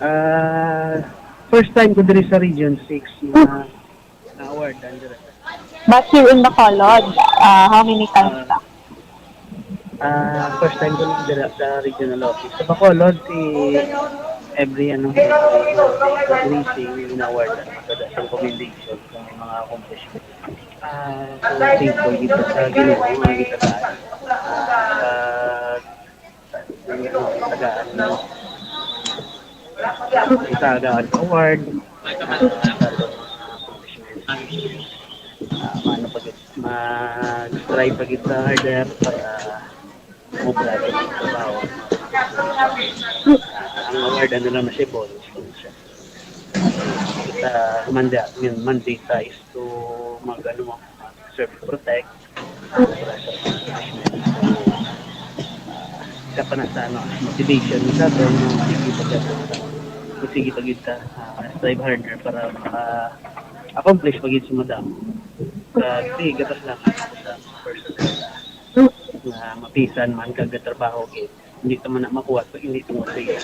Ah, first time ko diri sa Region six na na-awardan diri. But here in Bacolod, uh, how many times ka? Ah, first time ko lang dira sa regional office. Sa Bacolod, si every ano, fundraising, may award at magkada sa commendation kung may mga accomplishment. Ah, so, thankful dito sa Ginoo nga kita sa ah, tagaan, tagaan award. Ah, ano pa gid, mag-try pa gid sa harder para mobra sa trabaho. Ang award, ano lang na siya, bonus lang siya. Kita, manda, yun, mandate ta is to mag, ano, mag-serve, protect, ah, sa accomplishment. So, ah, isa pa na sa, ano, motivation sa ato, no, sige pa gid ta, sige pa gid ta, ah, strive harder para maka-accomplish pa gid sa madamo. Sa, sige, gatas lang ako sa personal na mapisan man kag trabaho gid. Hindi ta man na makuha pag hindi tungod sa iya.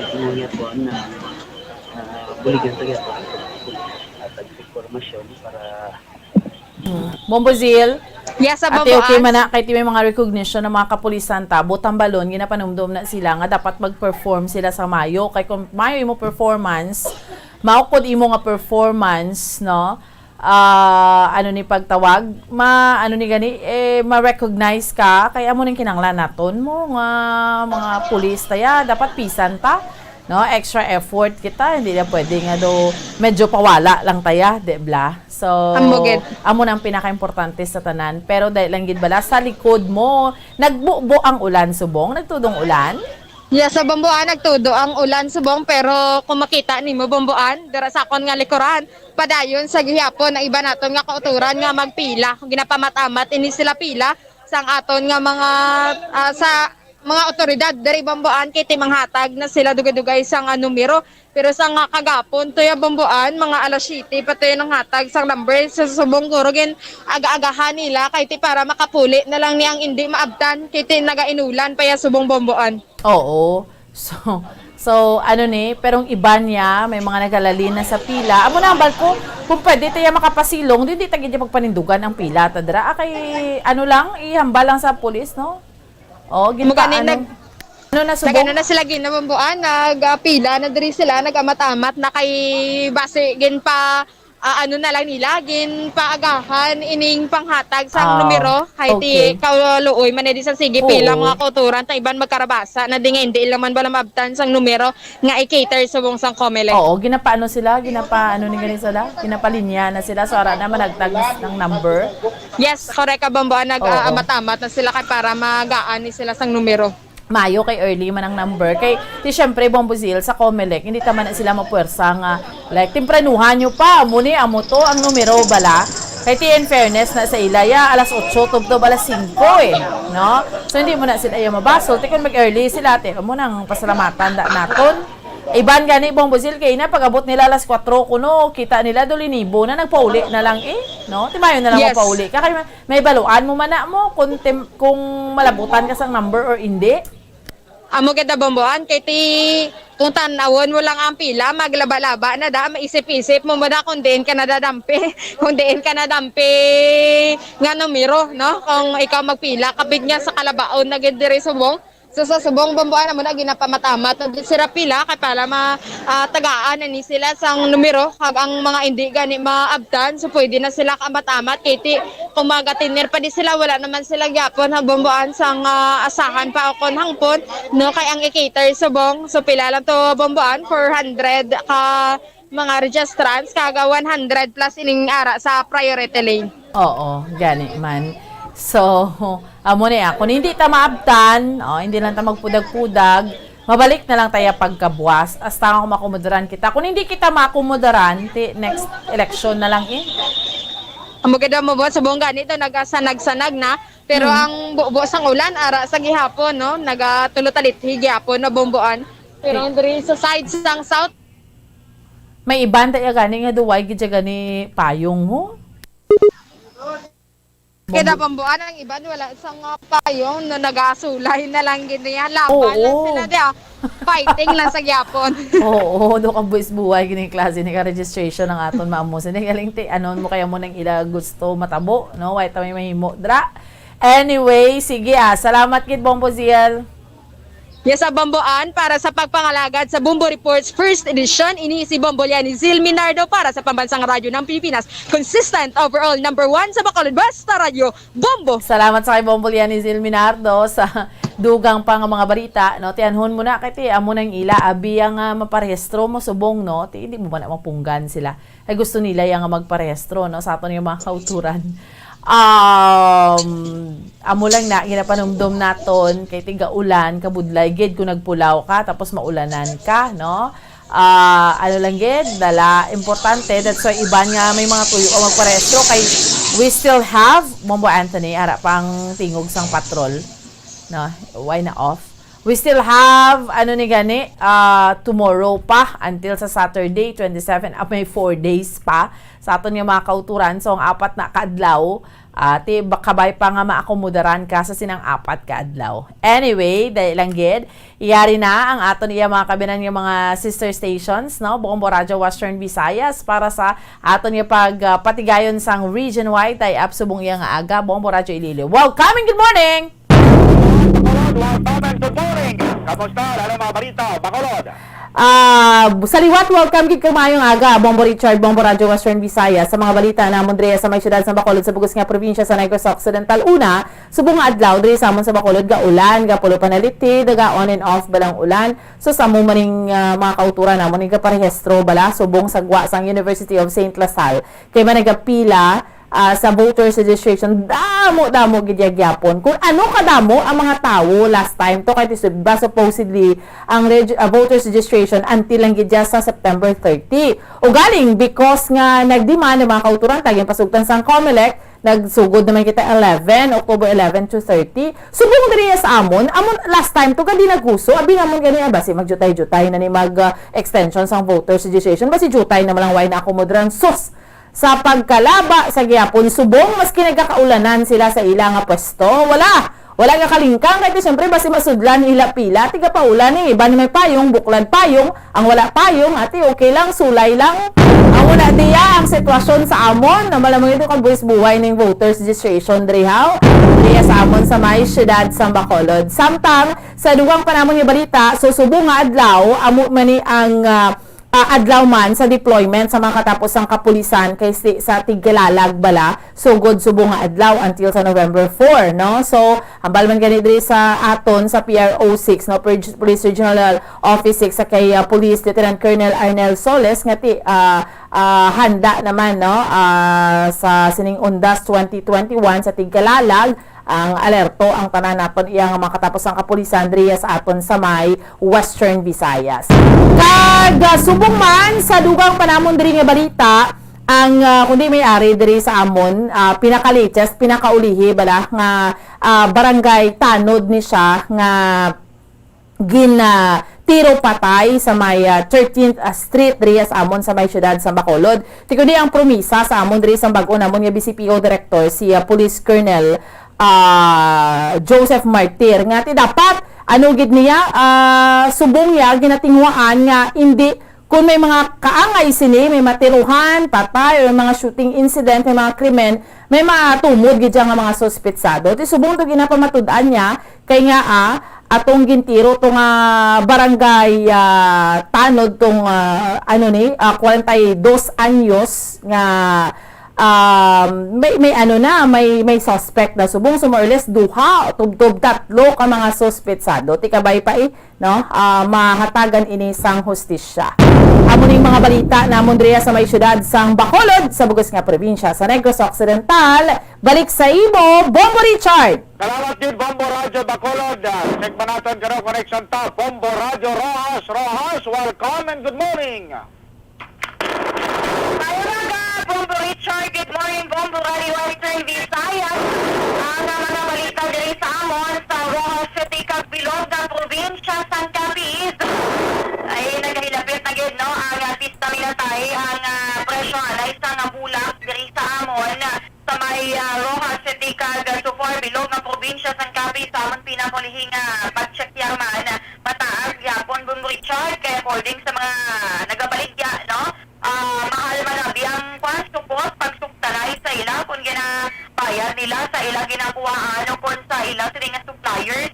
Kung mo niya po na ah, buligan sa gihapon at ang informasyon para Bombo Zil, Yes, sa ate, okay Bambuan. Man na, kay ti may mga recognition ng mga kapulisan ta, butang balon, ginapanumdum na sila nga dapat mag-perform sila sa mayo. Kay kung mayo imo performance, maukod imo nga performance, no? Ah, ano ni pagtawag? Ma, ano ni gani, eh, ma-recognize ka. Kay amo ning kinanglan naton mo nga mga pulis taya, dapat pisan ta, no? Extra effort kita, hindi na pwede nga do medyo pawala lang taya, di bla? So, Amo gid. Amo na ang pinaka-importante sa tanan. Pero dahil lang gid bala sa likod mo, nagbubo ang ulan subong, nagtudong ulan. Yes, sa Bambuan nagtudo ang ulan subong, pero kung makita nimo Bambuan, dira sa akon nga likuran, padayon sa gihapon ang iba naton nga kauturan nga magpila. Kung ginapamatamat ini sila pila sang aton nga mga ah, sa mga otoridad diri Bamboan kay ti manghatag na sila dugay-dugay sang, ah, numero. Pero sa nga kagapon, tuya Bamboan, mga alas siyete pa tuya nanghatag sang number sa subong guro gin aga-agahan nila kay ti para makapuli na lang ni ang indi maabtan kay ti nagainulan pa ya subong Bamboan. Oo. So, so, ano ni, pero ang iban niya, may mga nagalalin na sa pila. Amo na ang balko, kung pwede tayo makapasilong, di, di tayo pagpanindugan ang pila. Tadra, ah, kay, ano lang, ihambal lang sa pulis, no? Oh, Amo gani ginpa-, ano, nag-, ano na, nag-, subong? Ano na sila, ginabambuan, nagapila na diri sila, nag-amat-amat na kay basi, ginpa-, ah, ano na lang nila, ginpaagahan ining panghatag sang Ah, numero, kay ti okay. Kaluoy man, eh, di sa sige, Oo. Pila mga kauturan, ta iban magkarabasa na di nga, hindi lang man bala maabtan sang numero nga i-cater subong sang Comelec. Oo, ginapaano sila, ginapaano ni gani sila, ginapalinya na sila, so ara na managtag ng number. Yes, correct ka, Bamboan. Nag-, Oo. ah, amat-amat na sila kay para magaan ni sila sang numero. Mayo kay early man ang number. Kay, ti, syempre, Bombo Zil, sa Comelec, hindi ta man na sila mapuwersa nga, like, tempranuhan nyo pa, amo ni, amo to, ang numero, bala. Kay, ti, in fairness na sa ila, ya, alas otso, tubtob alas singko, eh, no? So, hindi mo na sila, ya, mabasol. Ti, kung mag-early sila, ti, amo nang pasalamatan da naton. Iban gani, Bombo Zil, kay na, pag-abot nila alas kwatro kuno, kita nila, dulinibo na, nagpauli na lang, eh, no? Ti, mayo na lang Yes. Mapauli ka. Kay, May baluan mo man na mo kung tim-, kung malabutan ka sang number or hindi? Amo gid na, Bomboan, kay ti, kung tan-awon mo lang ang pila, maglaba-laba na da, maisip-isip mo muna kung diin ka nadadampi, kung diin ka nadampi nga numero, no? Kung ikaw magpila, kapit nga sa kalabaon na gid diri subong. So, sa subong, Bomboan, amo na, ginapamatamat na gid sila pila kay para ma-, ah, tagaan na ni sila sang numero, kag ang mga indi gani maabtan, so pwede na sila kamat-amat kay ti kung magatinir pa di sila, wala naman sila gyapon ha, Bomboan, sang, ah, asahan pa o kon hangpon, no, kay ang i-cater subong, so pila lang to, Bomboan, four hundred ka mga registrants, kag one hundred plus ining ara sa priority lane. Oo, gani man. So, amo ni, ah, kung hindi ta maabtan, oh, hindi lang ta magpudag-pudag, mabalik na lang tayo pagkabuas. Hasta nga kung makomodaran kita. Kung hindi kita makomodaran, ti next election na lang, eh. Amo gid mo, Bomboan, subong gani to, nagasanag-sanag na. Pero Hmm. ang bubo sang ulan, ara sa gihapon, no? Nagatulo talithi gihapon na, Bomboan. Pero ang diri sa side sang south, May iban ta iya gani nga duway gid siya gani payong, ho? Kaya Bombo- Bomboan ang iban, wala sa nga payong, no, nagasulay na lang gid niya. Laban lang Oo. Sila di, ah. Fighting lang sa gyapon. Oo, do ka buwis buhay gini klase ni ka registration ang aton maamo. Sini galing ti, ano mo kaya mo nang ila gusto matabo, no? Why ta may mahimo, dra? Anyway, sige, ah. Salamat gid, Bombo Ziel. Yes, sa Bomboan, para sa pagpangalagad sa Bombo Reports First Edition, ini si Bombo Liani Zil Minardo para sa Pambansang Radyo ng Pilipinas. Consistent, overall, number one sa Bacolod, basta radyo, Bombo! Salamat sa kay Bombo Liani Zil Minardo sa dugang pa nga mga balita, no? Tianhon mo na, kay ti, amo nang ila, abi ang, ah, maparehistro mo subong, no? Ti, hindi mo ba na mapunggan sila? Ay, gusto nila yang magparehistro, no, sa aton nga mga kauturan. Um, amo lang na, ginapanumdom naton, kay tiga ulan, kabudlay gid kung nagpulaw ka, tapos maulanan ka, no? Ah, ano lang gid, dala, importante, that's why iban nga may mga tuyo ang magparehistro, kay we still have, Bombo Anthony, ara pang tingog sang patrol, no? Why na off? We still have, ano ni gani, ah, tomorrow pa until sa Saturday, twenty-seven. Ah, may four days pa sa aton nga mga kauturan. So, ang apat na ka adlaw, ah, ti, ba-, kabay pa nga maakomodaran ka sa sinang apat ka adlaw. Anyway, dali lang gid, iyari na ang aton iya mga kabinan nga mga sister stations, no? Bombo Radyo Western Visayas para sa aton nga pag, ah, patigayon sang region wide tie-up subong iya nga aga, Bombo Radyo Iloilo. Welcome and good morning! Bacolod, welcome and good morning. Kamusta? Ano mga balita, Bacolod? Ah, sa liwat, welcome gid kag maayong aga, Bombo Richard, Bombo Radyo Western Visayas. Sa mga balita namon diri sa may siyudad sa Bacolod, sa bug-os nga probinsya sa Negros Occidental, una, subong nga adlaw diri sa amon sa Bacolod, gaulan, gapulo panalithi, daga on and off balang ulan. So, sa amo maning, ah, mga kauturan namon, ni gaparehistro bala subong sa gwa sang University of Saint La Salle. Kay man nagapila, ah, sa voters registration, damo-damo gid ya gyapon. Kung ano kadamo ang mga tawo last time to, kay ti-, ba, supposedly, ang reg-, ah, voters registration until lang gid ya sa September thirty. Ugaling, because nga nagdemand ang mga kauturan, tagin pasugtan sang Comelec, Nagsugod naman kita eleven, October eleven to thirty. Subong diri sa amon, amon last time to gani naghuso, abi namon gani, ah, basi magjutay-jutay na ni mag, ah, extension sang voters registration. Basi jutay naman lang, why na ako mo dran? Sus! Sa pagkalaba sa gihapon, subong maski nagakaulanan sila sa ila nga pwesto, wala. Wala nga kalingkang, kay ti, siyempre, basi masudlan ila pila, tiga paula ni, iban may payong, buklad payong, ang wala payong, ati, okay lang, sulay lang. Amo na diya ang sitwasyon sa amon, na malamang ito kag buhis buhay ning voters registration, diri haw, diya sa amon sa may siyudad sa Bacolod. Samtang, sa dugang pa namon nga balita, so subong nga adlaw, amo man ni ang, ah, ah, adlaw man sa deployment sa mga katapos sang kapulisan kay si, sa Tigkalalag bala, sugod subong nga adlaw until sa November four, no? So, hambal man gani diri sa aton sa P R O six, no, Pol-, Police Regional Office six, sa kay, ah, Police Lieutenant Colonel Arnel Soles nga ti, ah, ah, handa naman, no, ah, sa sining Undas twenty twenty-one sa Tigkalalag, ang alerto ang tanan naton iya nga mga katapos ang kapulisan diri sa aton sa may Western Visayas. Kag, ah, subong man sa dugang pa namon diri nga balita, ang, ah, kundi may ari diri sa amon, ah, pinaka-latest, pinakaulihi bala nga, ah, barangay tanod ni siya nga gin, ah, tiro patay sa may, ah, thirteenth Street diri sa amon sa may siyudad sa Bacolod. Ti kundi ang promisa sa amon diri sa bag-o namon nga B C P O director, si, ah, Police Colonel, ah, Joseph Martir, nga ti dapat, ano gid niya, ah, subong niya, ginatinguhaan nga hindi, kung may mga kaangay sini, may matiruhan, patay, or mga shooting incident, may mga krimen, may matumod gid siya nga mga suspetsado. Ti subong to ginapamatud-an niya, kay nga, ah, atong gintiro to nga barangay, ah, tanod tong, ah, ano ni, ah, kwarenta y dos anyos nga, um, may, may ano na, may, may suspect na subong. So, more or less, duha, tubtob tatlo ka mga suspetsado. Ti kabay pa, eh, no? Ah, mahatagan ini sang hustisya. Amo ning mga balita namon diriya sa may siyudad sang Bacolod, sa bug-os nga probinsya sa Negros Occidental. Balik sa imo, Bombo Richard! Salamat gid, Bombo Radyo Bacolod. Ah, check pa naton karon connection ta. Bombo Radyo Roxas, Roxas, welcome and good morning. Maayong aga, Bombo Richard. Good morning, Bombo Radyo Western Visayas. Ang, ah, mga balita diri sa amon sa Roxas City kag bilog nga probinsya sang Capiz. Ay, nagahilapit na gid, no, ang, ah, pista minatay, ang, ah, presyo anay sa nga bulak diri sa amon. Sa may, ah, Roxas City kag, ah, Sufor, bilog nga probinsya sang Capiz, sa amon pinakaulihi nga pag-check yaman, mataas gyapon, Bombo Richard, kay according sa mga nagabaligya, no? Ah, mahal man abi ang, kwan, supot, pagsuktanay sa ila, kun ginabayad nila sa ila ginakuhaan o kun sa ila sini nga suppliers.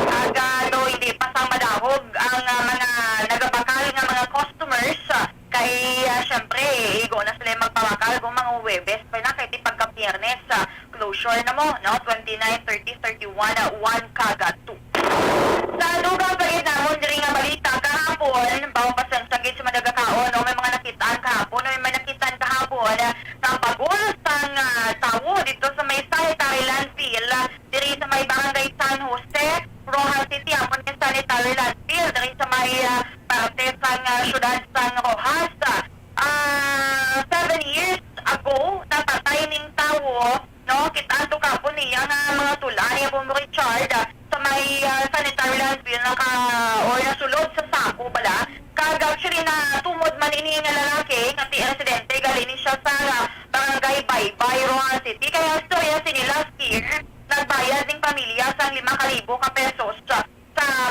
Kag, ah, daw hindi pa sang madahog ang, ah, mga nagabakal nga mga customers, ah, Kay, ah, syempre, igo na sila magpabakal kung mga Huwebes pa na, kay ti pagka Biyernes, ah, closure na mo, no? Twenty-nine, thirty, thirty-one, ah, one kag, ah, two. Sa dugang pa gid namon diri nga balita kahapon, bawo pasensya gid sa madagakaon, no? May mga nakitaan kahapon, no? May mga nakitaan kahapon, ah, sa pagul sang, ah, tawo dito sa may sanitary landfill, ah, diri sa may barangay San Jose, Roxas City, amon nga sanitary landfill diri sa may, ah, parte sang, ah, siyudad sang Roxas. Ah, seven years ago, napatay ning tawo, no? Kitaan to kapon niya nga mga tul-an ni Bombo Richard, ah, sa may, ah, sanitary landfill, naka, or nasulod sa sako bala. Kag actually, natumod man ini nga lalaki, nga ti residente, gali ni siya sa, ah, barangay Baybay, Roxas City. Kaya istorya sini last year, nagbayad ning pamilya sang lima ka libo ka pesos sa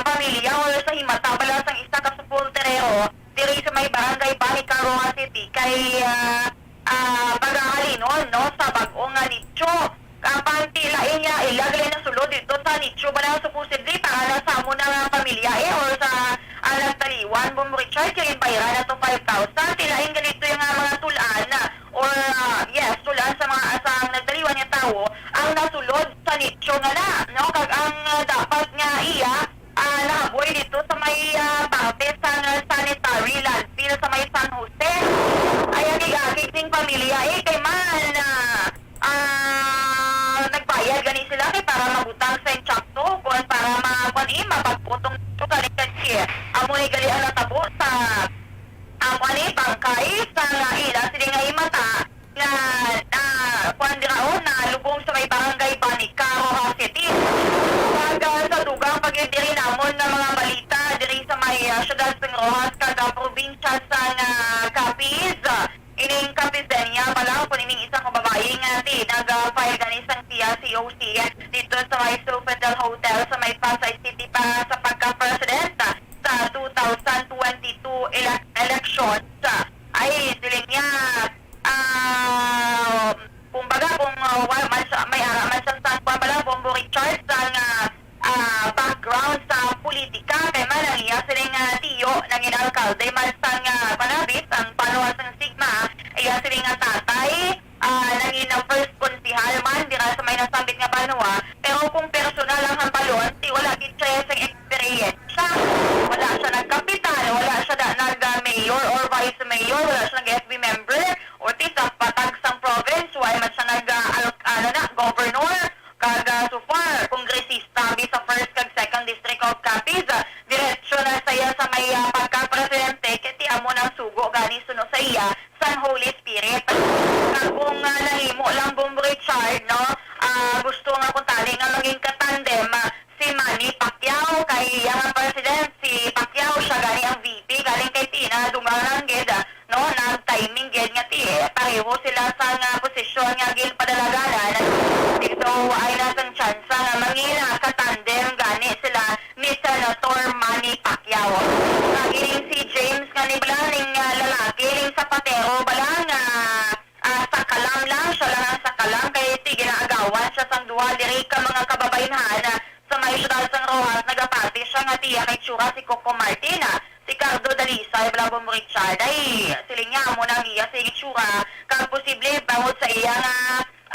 pamilya o sa himata bala sang isa ka supporterero diri sa may barangay Banica, Roxas City kay, ah, ah, pagahalinon, no, sa bag-o nga nicho. Apan ti lain niya ila gali nasulod dito sa nicho bala supposedly para na sa amo na nga pamilya, eh, or sa, ah, nagtaliwan, Bombo Richard, kay bayran na to five thousand. Ti lain gali to yung, ah, mga tul-an, ah, or, ah, yes, tul-an sa mga asang nagtaliwan nga tawo ang nasulod sa nicho nga na, no? Kag ang, ah, dapat nga iya, ah, nahaboy dito sa may, ah, parte sa nga sanitary landfill sa may San Jose. Ay, ang igakig sing pamilya, eh, kay man, ah, ah, nagbayad gani sila kay para mabutang sa insakto, kuan, para ma-, kuan, eh, mapagputong ito sa nicho. Amo ni gali ang natabo sa Amo ni bangkay sang City, nag-file gani sang iya C O C dito sa may Sofitel Hotel sa may Pasay City para sa pagka-president sa two thousand twenty-two ele-, elections. Ay, siling niya, ah, kumbaga, kung, ah, wa-, man siya, may ara man siya sa, kuwan pala, Bombo Richard, sang, ah, ah, background sa politika, kay man ang iya siling, ah, tiyo nangin alkalde man sang, ah, Manabi, sang Banwa sang Sigma, iya siling nga tatay, ah, nangin ang first konsehal man dira sa may nasambit nga banwa. Pero kung personal ang hambalon, ti wala gid siya sing eksperyensya. Wala siya nagkapitan, wala siya da, nag, ah, mayor or vice mayor, wala siya nag F B member, or ti sa patag sang province, wala man siya nag, ah, al-, ano na, governor. Kag, ah, so far, kongresista bi sa first kag second district of Capiz. Ah, diretso na sa iya sa may, ah, pagka-presidente, kay ti amo nang sugo gani suno sa iya sang Holy Spirit. Kag kung, ah, nahimo lang, Bombo Richard, no, ah, gusto nga kuntani nga maging katandem, ah, si Manny Pacquiao, kay iya nga president si Pacquiao, siya gani ang V P, galing kay Tina, dungan lang gid, ah, no, nag-timing gid nga ti, eh, pareho sila sa nga posisyon nga ginpadalaganan. Dito ay nasang tsansa nga mangina ka tandem gani sila ni Senator Manny Pacquiao. Lagi ning si James nga ni bala ning, ah, lalaki ning sapatero bala nga, ah, sa Kalam lang, siya lang ang sa Kalam, kay ti ginaagawan siya sang duha diri ka mga kababaynhan, ah, sa may siyudad sang Roxas. Nagapati siya nga tiya kay tsura si Coco Martin, ah, si Cardo Dalisay, bala, Bombo Richard. Ay, siling niya, amo na ang iya sing itsura, kag posible bangod sa iya nga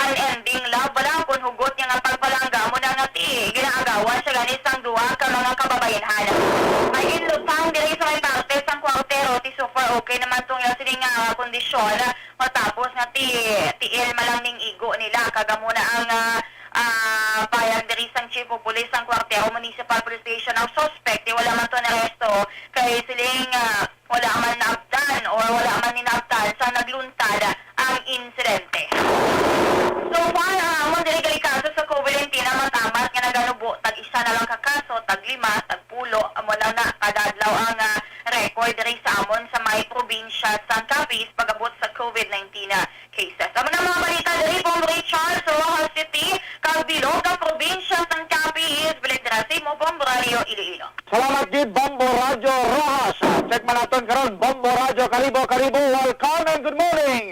unending love, bala, kun hugot niya nga pagpalangga, amo na nga ti ginaagawan siya gani sang duha ka mga kababaynhan. May inlutang diri sa may parte sang kwartero, ti so far okay naman tong iya sining nga kondisyon, matapos nga ti tiil man lang ning igo nila, kag amo na ang, ah, ah, pahayag diri sang Chief of Police sang Cuartero Municipal Police Station. Ang suspect, ti wala man to naresto, kay siling, ah, wala man naabtan or wala man ni naabtan sa nagluntad ang insidente. So far, ang amon diri gali kaso sa COVID nineteen, ang matamat nga naganubo, tag isa na lang ka kaso, tag lima, tag pulo, amo lang na kada adlaw ang, ah, record diri sa amon sa may probinsya sang Capiz pag-abot sa COVID nineteen, ah, cases. Amo na mga balita diri, Bombo Richard, sa Roxas City, kag bilog nga probinsya sang Capiz. Balik dira sa imo, Bombo Radio Iloilo. Salamat gid, Bombo Radyo Roxas. Check man naton karon, Bombo Radyo Kalibo, Kalibo. Welcome and good morning.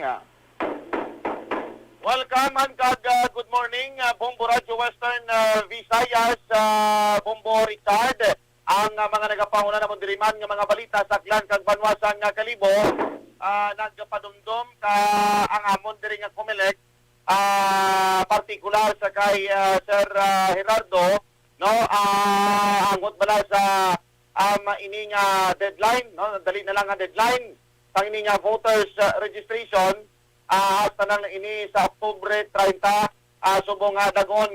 Welcome and kag, ah, good morning, ah, Bombo Radyo Western, ah, Visayas, ah, Bombo Richard. Ang, ah, mga nagapahuna namon diri man nga mga balita sa Aklan kag banwa sang, ah, Kalibo, ah, nagpadumdom ka ang amon diri nga Comelec, ah, partikular sa kay, ah, Sir, ah, Gerardo, no, ah, angot bala sa, um, ini nga deadline, no, dali na lang nga deadline sang ini nga voters, ah, registration, ah, hasta lang ini sa Oktubre treinta, ah, subong nga dagon,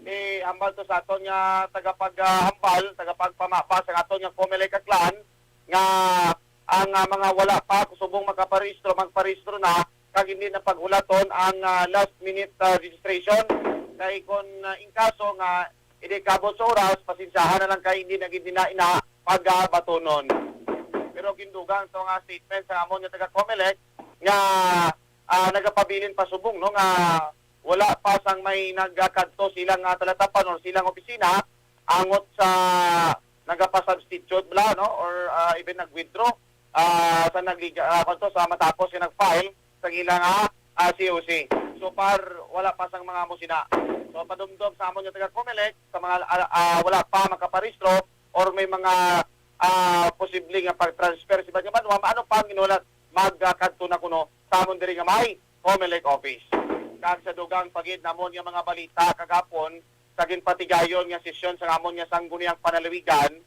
eh, hambal to sa aton nga tagapag, ah, hambal, tagapagpamapa sa aton nga Comelec Aklan, nga ang, ah, mga wala pa subong makaparehistro, magparehistro na, kag hindi na paghulaton ang, ah, last minute, ah, registration. Kay kung, ah, in kaso nga hindi kabot sa oras, pasensyahan na lang kay hindi na gid nila ina pagabatunon. Pero gindugang to nga statement sa amon nga taga Comelec nga, ah, nagapabilin pa subong, no, nga wala pa sang may nagakadto silang, ah, talatapan or silang opisina angot sa nagapa-substitute bala, no, or, ah, even nag-withdraw, ah, sa nagliga-, ah, kung to, sa matapos nga nag-file sa ilang, ah, ah, C O C. So far, wala pa sang mga musina. So padumdom sa amon nga taga Comelec, sa mga, ah, ah, wala pa makaparehistro or may mga, ah, posible nga pag-transfer sa iba nga banwa, maano pa ang ginulat, magkadto na kuno sa amon diri nga may Comelec office. Kag sa dugang pa gid namon nga mga balita kagapon, sa ginpatigayon nga sesyon sa amon nga Sangguniang Panlalawigan,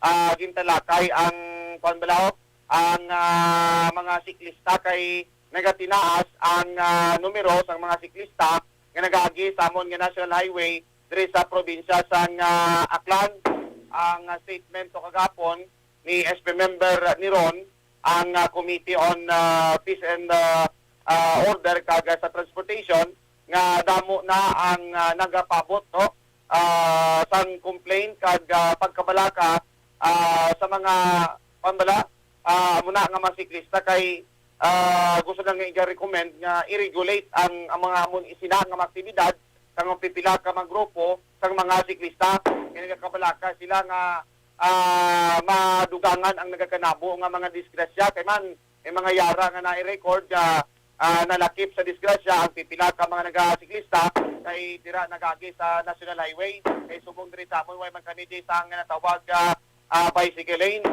ah, gintalakay ang, kuwan bala, ang, ah, mga siklista, kay nagatinaas ang, ah, numero sang mga siklista nga nagaagi sa amon nga National Highway diri sa probinsya sang, ah, Aklan. Ang, ah, statement to kagapon ni S P member Niron, ang, ah, Committee on, ah, Peace and, ah, ah, Order kag, ah, sa Transportation, nga damo na ang, ah, nagapabot, no, ah, sang complaint kag, ah, pagkabalaka, ah, sa mga, kuwan bala, ah, amo na nga mga siklista, kay ah, gusto na nga i-recommend nga i-regulate ang, ang mga amon isina nga mga aktibidad sang pipila ka mga grupo sang mga siklista nga nagakabalaka sila nga, ah, madugangan ang nagakanabo nga mga disgrasya. Kay man, may mga yara nga nai-record nga, ah, nalakip sa disgrasya ang pipila ka mga nagasiklista kay dira nagagi sa National Highway. Kay subong diri sa amon, way man kami di sang natawag, ah, ah, bicycle lane.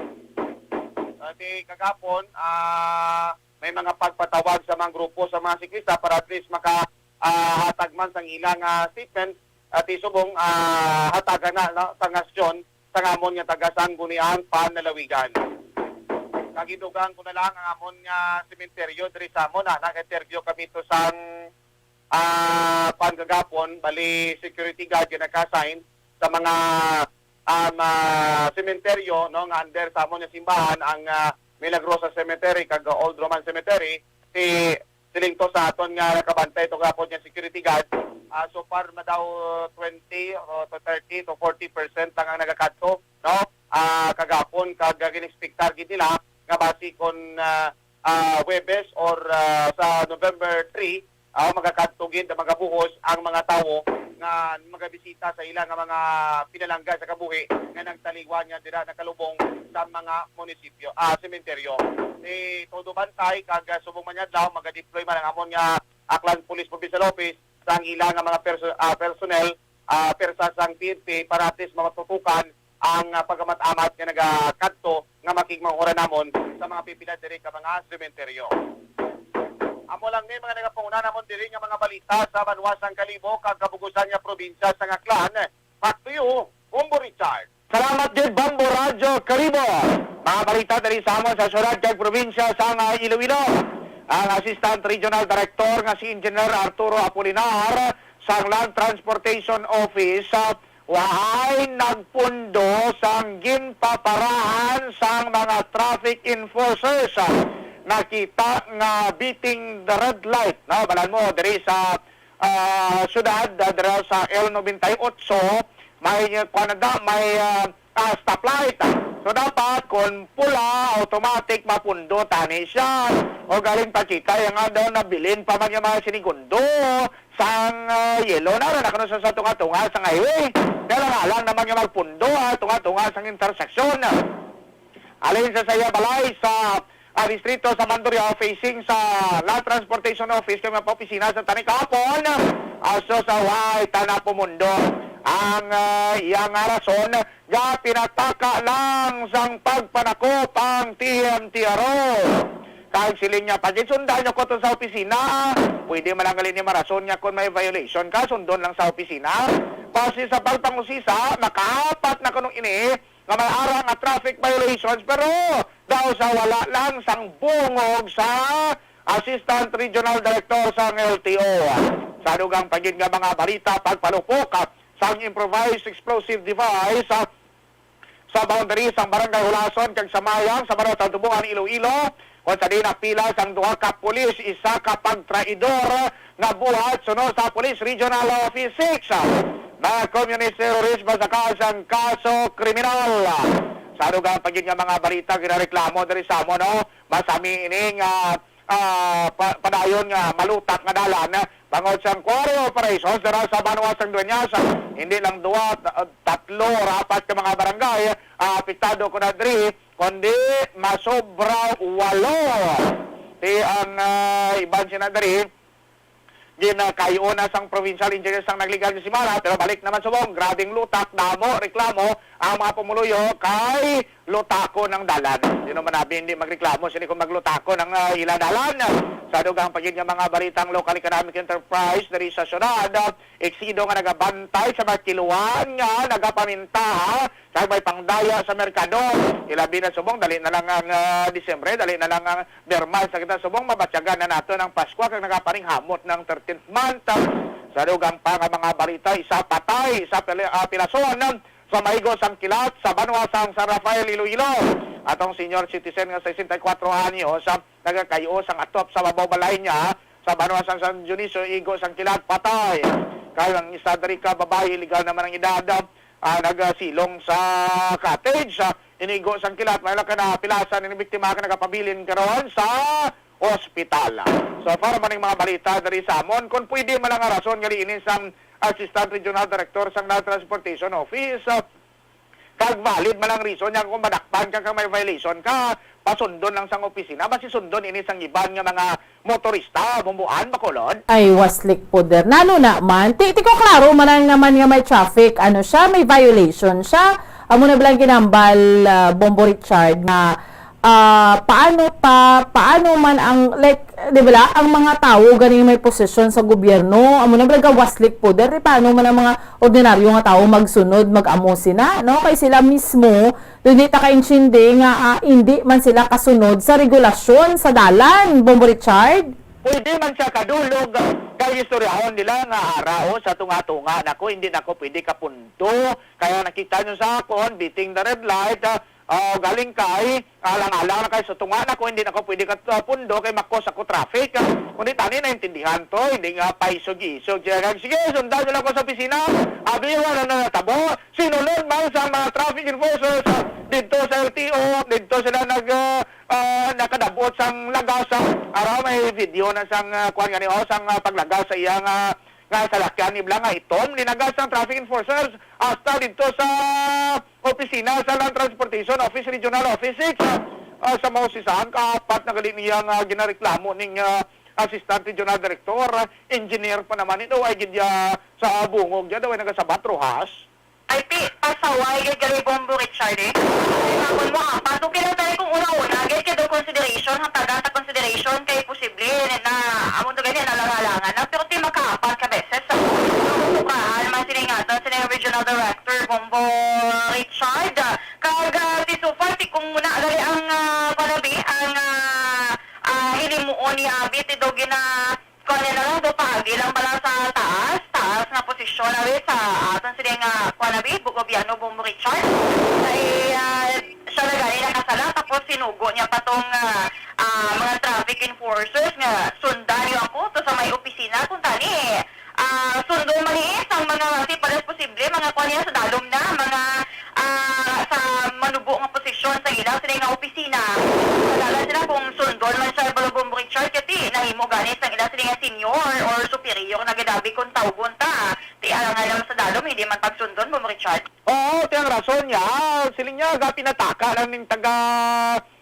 Ah, di kagapon, ah, may mga pagpatawag sa mga grupo sa mga siklista para at least maka, ah, hatag man sang ilang, ah, statement. At isubong, ah, hatagan na, no, sa nasyon sa amon nga taga Sangguniang Panlalawigan. Kagidugang ko na lang ang amon nga sementeryo diri sa amon, ah, nag-interview kami to sang, ah, pangkagapon, bali security guard nga naka-assign sa mga, um, ah, sementeryo, no, nga under sa amon nga simbahan, ang, ah, Milagrosa Cemetery kag Old Roman Cemetery. Si siling to sa aton nga nakabantay to gapon nga security guard, ah, so far na daw twenty o to thirty to forty percent lang ang nagakadto, no? Ah, kagapon, kag, ah, gin-expectar gid nila nga basi kon, ah, ah, Huwebes or, ah, sa November three, ah, magakadto gid, magabuhos ang mga tawo nga magabisita sa ila nga mga pinalangga sa kabuhi nga nagtaliwan nga dira nakalubong sa mga munisipyo, ah, sementeryo. Si todo bantay kag, ah, subong man adlaw magadeploy man ang amon nga Aklan Police Provincial Office sang ila nga mga perso-, ah, personnel, ah, persa sang P N P para at least matutukan ang, ah, pagamat-amat nga nagakadto nga makigmanghuran namon sa mga pipila diri ka mga sementeryo. Amo lang ni mga nagapanguna namon diri nga mga balita sa banwa sang Kalibo kag kabugusan nga probinsya sang Aklan. Back to you, Bombo Richard. Salamat gid, Bombo Radyo Kalibo. Mga balita diri sa amon sa syudad kag probinsya sang, ah, Iloilo. Ang Assistant Regional Director nga si Engineer Arturo Apolinar sang Land Transportation Office, ah, waay nagpundo sang ginpaparahan sang mga traffic enforcers, ah, nakita nga beating the red light, no? Balan mo, diri sa, ah, syudad, ah, dira sa L ninety-eight, may, ah, kuwan na da, may, ah, ah, stoplight. So, dapat, kung pula, automatic, mapundo tani siya. O galing pakita, yung nga daw, nabilin pa man yung mga sinigundo sang, ah, yelo na, na kuno sa, sa tunga-tunga sang highway. Kaya lang, alang naman nga magpundo, ah, tunga-tunga sang intersection. Alin sa saya balay sa, ah, distrito sa Mandurriao, facing sa Land Transportation Office, kay mga opisina sa tani kahapon, aso sa way tana pumundo. Ang, ah, iyang rason, ga pinataka lang sang pagpanakop ang T M T R O. Kag siling niya, "Pag-isundan niyo ko to sa opisina, pwede man lang gali ni marason niya kung may violation ka, sundon lang sa opisina." Base sa pagpangusisa, makaapat na kuno ini nga may ara nga traffic violations, pero daw sa wala lang sang bungog sa Assistant Regional Director sang L T O. Sa dugang pa gid nga mga balita, pagpalupok, ah, sang improvised explosive device, ah, sa boundary sang Barangay Hulason kag Samayang sa Barangay Santo Buan, Iloilo, kung sa diin napila sang duha ka pulis, isa ka pagtraidor nga buhat suno sa Police Regional Office six. Mga communist terrorist, basta ka sang kaso kriminal. Sa dugang pa gid nga mga balita, ginareklamo diri sa amo, no? Masami ini nga, ah, pa-, padayon nga malutak nga dalan, bangod sang quarry operations dira sa banwa sang Dueñas. Hindi lang duha, ta-, tatlo or apat ka mga barangay, ah, apektado ko na diri, kundi masobra walo. Ti ang, ah, iban sina diri, ginakay-o na sang provincial engineer sang nagligal nga semana, pero balik naman subong, grabing lutak, damo reklamo ang mga pumuluyo kay lutakon ang dalan. Sino man abi hindi magreklamo sini kung maglutakon ang, ah, ila dalan? Sa dugang pa gid nga mga balitang local economic enterprise diri sa syudad, ah, Exido nga nagabantay sa mga kiluan nga nagapaminta, ha? Sa may pangdaya sa merkado. Ilabi na subong, dali na lang ang, ah, Disyembre, dali na lang ang Berman sa kita subong, mabatyagan na nato ng Pasko kag nagapaninghamot ng thirteenth month. Sa dugang pa nga mga balita, isa patay, isa pili-, ah, pilason sa maigo sang kilat sa banwa sang San Rafael, Iloilo. Atong senior citizen nga sesenta y cuatro anyos, ah, nagakay-o sang atop sa babaw balay niya sa banwa sang San Dionisio, igo sang kilat, patay. Kay ang isa diri ka babayi, legal naman ang edad, ah, nagasilong sa cottage, ah, inigo sang kilat. May lang ka na pilasan ini biktima nga nagapabilin karon sa Hospital. So, para man ning mga balita diri sa amon, kung pwede man lang nga rason nga liinis ang Assistant Regional Director sang Land Transportation Office, ah, kag valid man lang reason niya kung madakpan ka kag may violation ka, pasundon lang sang opisina, basi sundon ini sang iban nga mga motorista, Bumbuan, Bacolod. Ay, waslik poder. Nano na man? Ti, ti ko klaro man lang naman nga may traffic, ano siya, may violation siya. Amo na bilang ginambal, ah, Bombo Richard, na, ah, paano pa, paano man ang, like, di ba la, ang mga tawo gani may posisyon sa gobyerno, amo na bilang waslik poder, di paano man ang mga ordinaryo nga tawo magsunod, mag-amo sina, no? Kay sila mismo, hindi ta kaintindi nga, ah, hindi man sila kasunod sa regulasyon sa dalan, Bombo Richard. Pwede man siya kadulog, kay istoryahon nila nga ara, o, sa tunga-tunga nako, hindi nako pwede kapundo. Kaya nakita nyo sa akon, beating the red light, ah, ah, galing kay, alang-alang na kay sa tunga nako, hindi nako pwede kapundo kay makos ako traffic. Kundi tani naintindihan to, hindi nga paisog-isog. Kaya kag, sige, sundan nyo lang ko sa opisina. Abi, wala na natabo. Sinunod man sa mga traffic enforcers, ah, dito sa L T O, dito sila nag, ah, ah, nakadabot sang lagas, ah, ara may video na sang, ah, kuwan gani, oh, sang, ah, paglagas sa iyang, ah, nga salakyan ni bala nga itom, linagas sang traffic enforcers hasta dito sa opisina sa Land Transportation Office, Regional Office six, ah, ah, sa Mausisan, kaapat na gali niya nga ginareklamo ning, ah, Assistant Regional Director, engineer pa naman ito, ay gid, ah, sa bungog niya daw ay nagasabat, Rojas. Ay, ti, pasaway gid gali, Bombo Richard, eh. Kay hapon mo apat, okay lang tayo kung una-una, gid kay do consideration, hatagan ta consideration, kay posible na, amo to gani, nalangalangan na, pero ti makaapat ka beses sa suprahan, man siningatan, sini Regional Director, Bombo Richard, kag, ah, ti so far, ti kung muna, gali ang, ah, panabi, ang, ah, ah, hinimuon ni Abi, ti do gina-, Kuan niya na lang, do paagi lang pala sa taas, taas nga posisyon, abi, sa aton sini nga, kuan, abi, bu-, gobyerno, Bombo Richard. Kay, ah, siya na gani nakasala, tapos sinugo niya pa tong, ah, ah, mga traffic enforcers nga, "Sundan niyo ako to sa may opisina, kung tani, ah, sundon man ni sang mga, si, pares posible, mga, kuan niya, sa dalom na, mga, ah, sa manubo nga posisyon sa ila, sini nga opisina." Nagala sila kung sundon man siya, Bombo Richard, kay ti nahimo gani sang ila sini nga senior or superior na gid abi kung tawgon ta. Ti alangan naman sa dalom, hindi man pagsundon, Bombo Richard. Oo, ti ang rason niya. Siling niya, ga pinataka lang ning taga,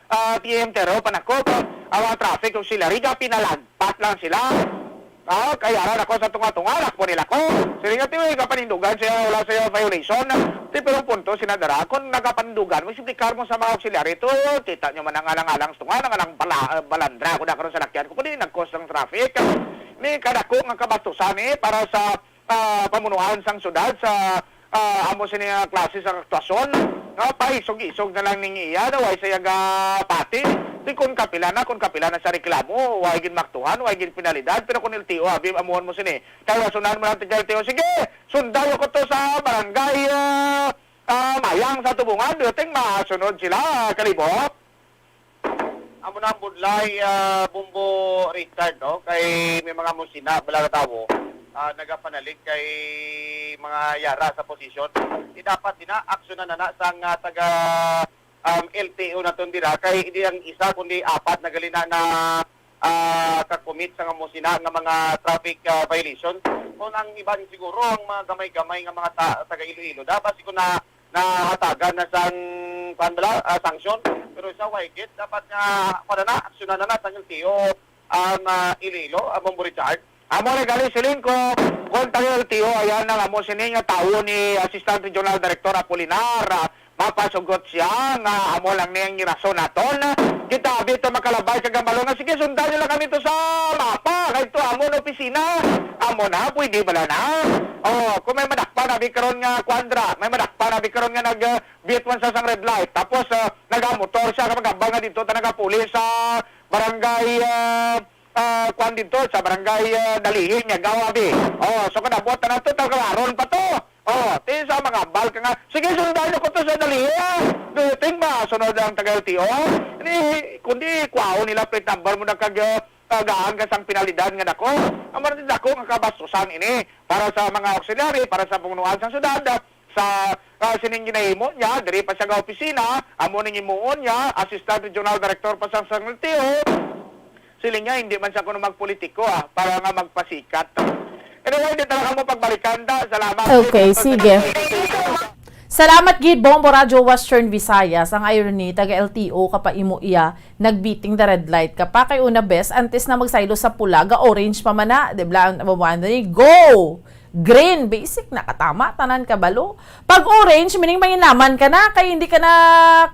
ah, T M Tero, panakop. Ang mga traffic auxiliary, ga pinalagpat lang sila. Ah, kay ara na ko sa tunga-tunga, lakbo nila ko. Siling nga, "Ti, uy, kapanindugan siya, wala siya violation." Ti, pero ang punto, Senadora, kung nagapanindugan mo, explicar mo sa mga auxiliary to, kita nyo man ang alang-alang sa tunga, ang alang bala-, balandra ko na karon sa lakyan ko, kundi nag-cause ng traffic. Ni kadako nga kabastusan ni para sa, ah, pamunuan sang syudad sa ah, amo sini nga klase sang aktuasyon, nga paisog-isog na lang ning iya, na way siya gapati. Di kun kapila na, kun kapila na sa reklamo, way gid maktuhan, way gid penalidad, pero kun L T O, abi, amuhon mo sini. Kay rasunan mo lang ti kay L T O, sige, sundayo ko to sa barangay, ah, ah, Mayang sa Tubungan, do you think masunod sila, Kalibo? Amo na ang budlay, ah, Bombo Richard, no? Kay may mga musina, bala nga tawo, ah, nagapanalig kay mga yara sa posisyon. Di dapat din na, aksyonan na na sang, ah, taga, um, L T O naton dira. Kay hindi ang isa, kundi apat na gali na, na, ah, ka-commit sa nga musina nga mga traffic, ah, violation. Kung ang iban siguro, ang mga gamay-gamay nga mga ta-, taga Iloilo, dapat siguro na nahatagan na sang, kuwan bala, ah, sanksyon. Pero sa way gid, dapat nga, kuwan na na, aksyonan na na sang L T O ang, ah, Iloilo, ah, Bombo Richard. Amo na gali siling ko, kung taga L T O, ayan ang amo sini nga tawo ni Assistant Regional Director Apolinar, ah, mapasugot siya nga amo lang ni ang rason naton. Kita abi to makalabay sa gambalon nga, "Sige, sundan niyo lang kami to sa mapa, kay to amo na opisina." Amo na, pwede bala na? Oh, kung may madakpan abi karon nga kwadra, may madakpan abi karon nga nag, ah, bituan sa sang red light. Tapos, ah, nagamotor siya, magambal nga dito ta nagapulis sa barangay, ah, ah, kwan dito, sa barangay, ah, Dalihi, Miagao, abi. Oh, so kada buhat na to, talkalaron pa to. Oh, ti sa mga ambal ka nga, "Sige, sundan niyo ko to sa Dalihi, ah." Do you think masunod ang taga L T O? Ni, kundi kwaon nila plate number mo na kag, ah, tagaan ka sang penalidad nga dako. Ang marami dako nga kabastusan ini para sa mga auxiliary, para sa pumunuan sa syudad, ah, sa, ah, sining ginahimo niya, diri pa siya ga opisina, amo ning himuon niya, Assistant Regional Director pa sa sang L T O. Siling niya, hindi man siya kuno magpolitiko, ah, para nga magpasikat. Anyway, di talaga mo pagbalikan ta. Salamat. Okay, sige. Salamat gid, Bombo Radyo Western Visayas. Ang irony, taga L T O ka pa, imo iya, nagbiting the red light ka pa. Kay una, bes, antes na magsaylo sa pula, ga-orange pa man na. Di ba, ang mabuhan na ni, go! Green, basic, nakatama, tanan kabalo. Pag orange, meaning manginlaman ka na, kay hindi ka na,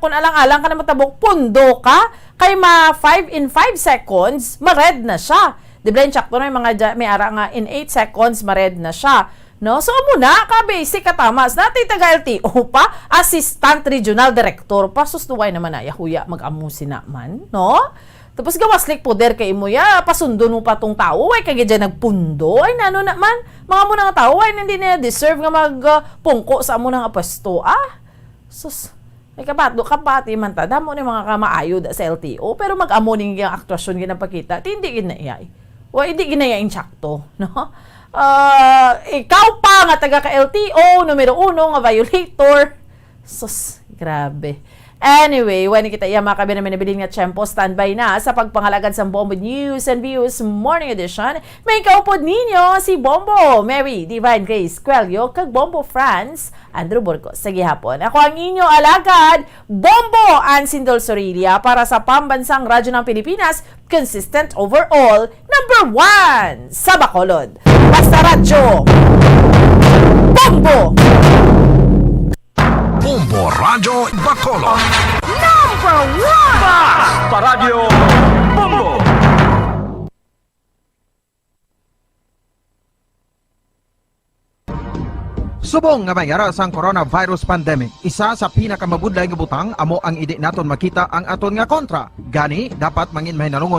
kung alang-alang ka na matabok, pundo ka, kay ma five in five seconds, ma-red na siya. Di ba, yung tsakto na yung mga dya-, may ara nga, in eight seconds, ma-red na siya. No? So, amo na, ka basic, katamas na, ti taga L T O pa, Assistant Regional Director pa, sus, duway naman na, yahuya, mag-amo sina man, no? Tapos gawas lik poder kay imo ya, pasundon mo pa tong tawo, way ka gid dyan nagpundo. Ay, nano na man, mga mo na nga tawo, ay, hindi na deserve nga mag, ah, pungko sa amo na nga pwesto, ah. Sus, may kabato, kabati man ta, damo ni mga kamaayo da sa L T O, pero mag-amo ning yung aktuasyon ginapakita, ti hindi gid na iya, eh. Wa, hindi gid na iya insakto, no? Ah, ikaw pa nga taga ka L T O, numero uno nga violator, Sus, grabe. Anyway, wani kita iya, mga kabi, na minabilin nga tiyempo, standby na sa pagpangalagad sang Bombo News and Views Morning Edition. May kaupod ninyo si Bombo Mary Divine Grace Cuello kag Bombo Franz Andrew Burgos. Sa gihapon, ako ang inyo alagad, Bombo Ansindol Sorilla, para sa Pambansang Radyo ng Pilipinas, consistent overall, number one sa Bacolod. Basta Radyo, Bombo! Bombo Radyo Bacolod. Number one! Basta Radyo Bombo! Subong nga may ara sang coronavirus pandemic, isa sa pinakamabudlay nga butang amo ang indi naton makita ang aton nga kontra. Gani, dapat mangin mahinalungon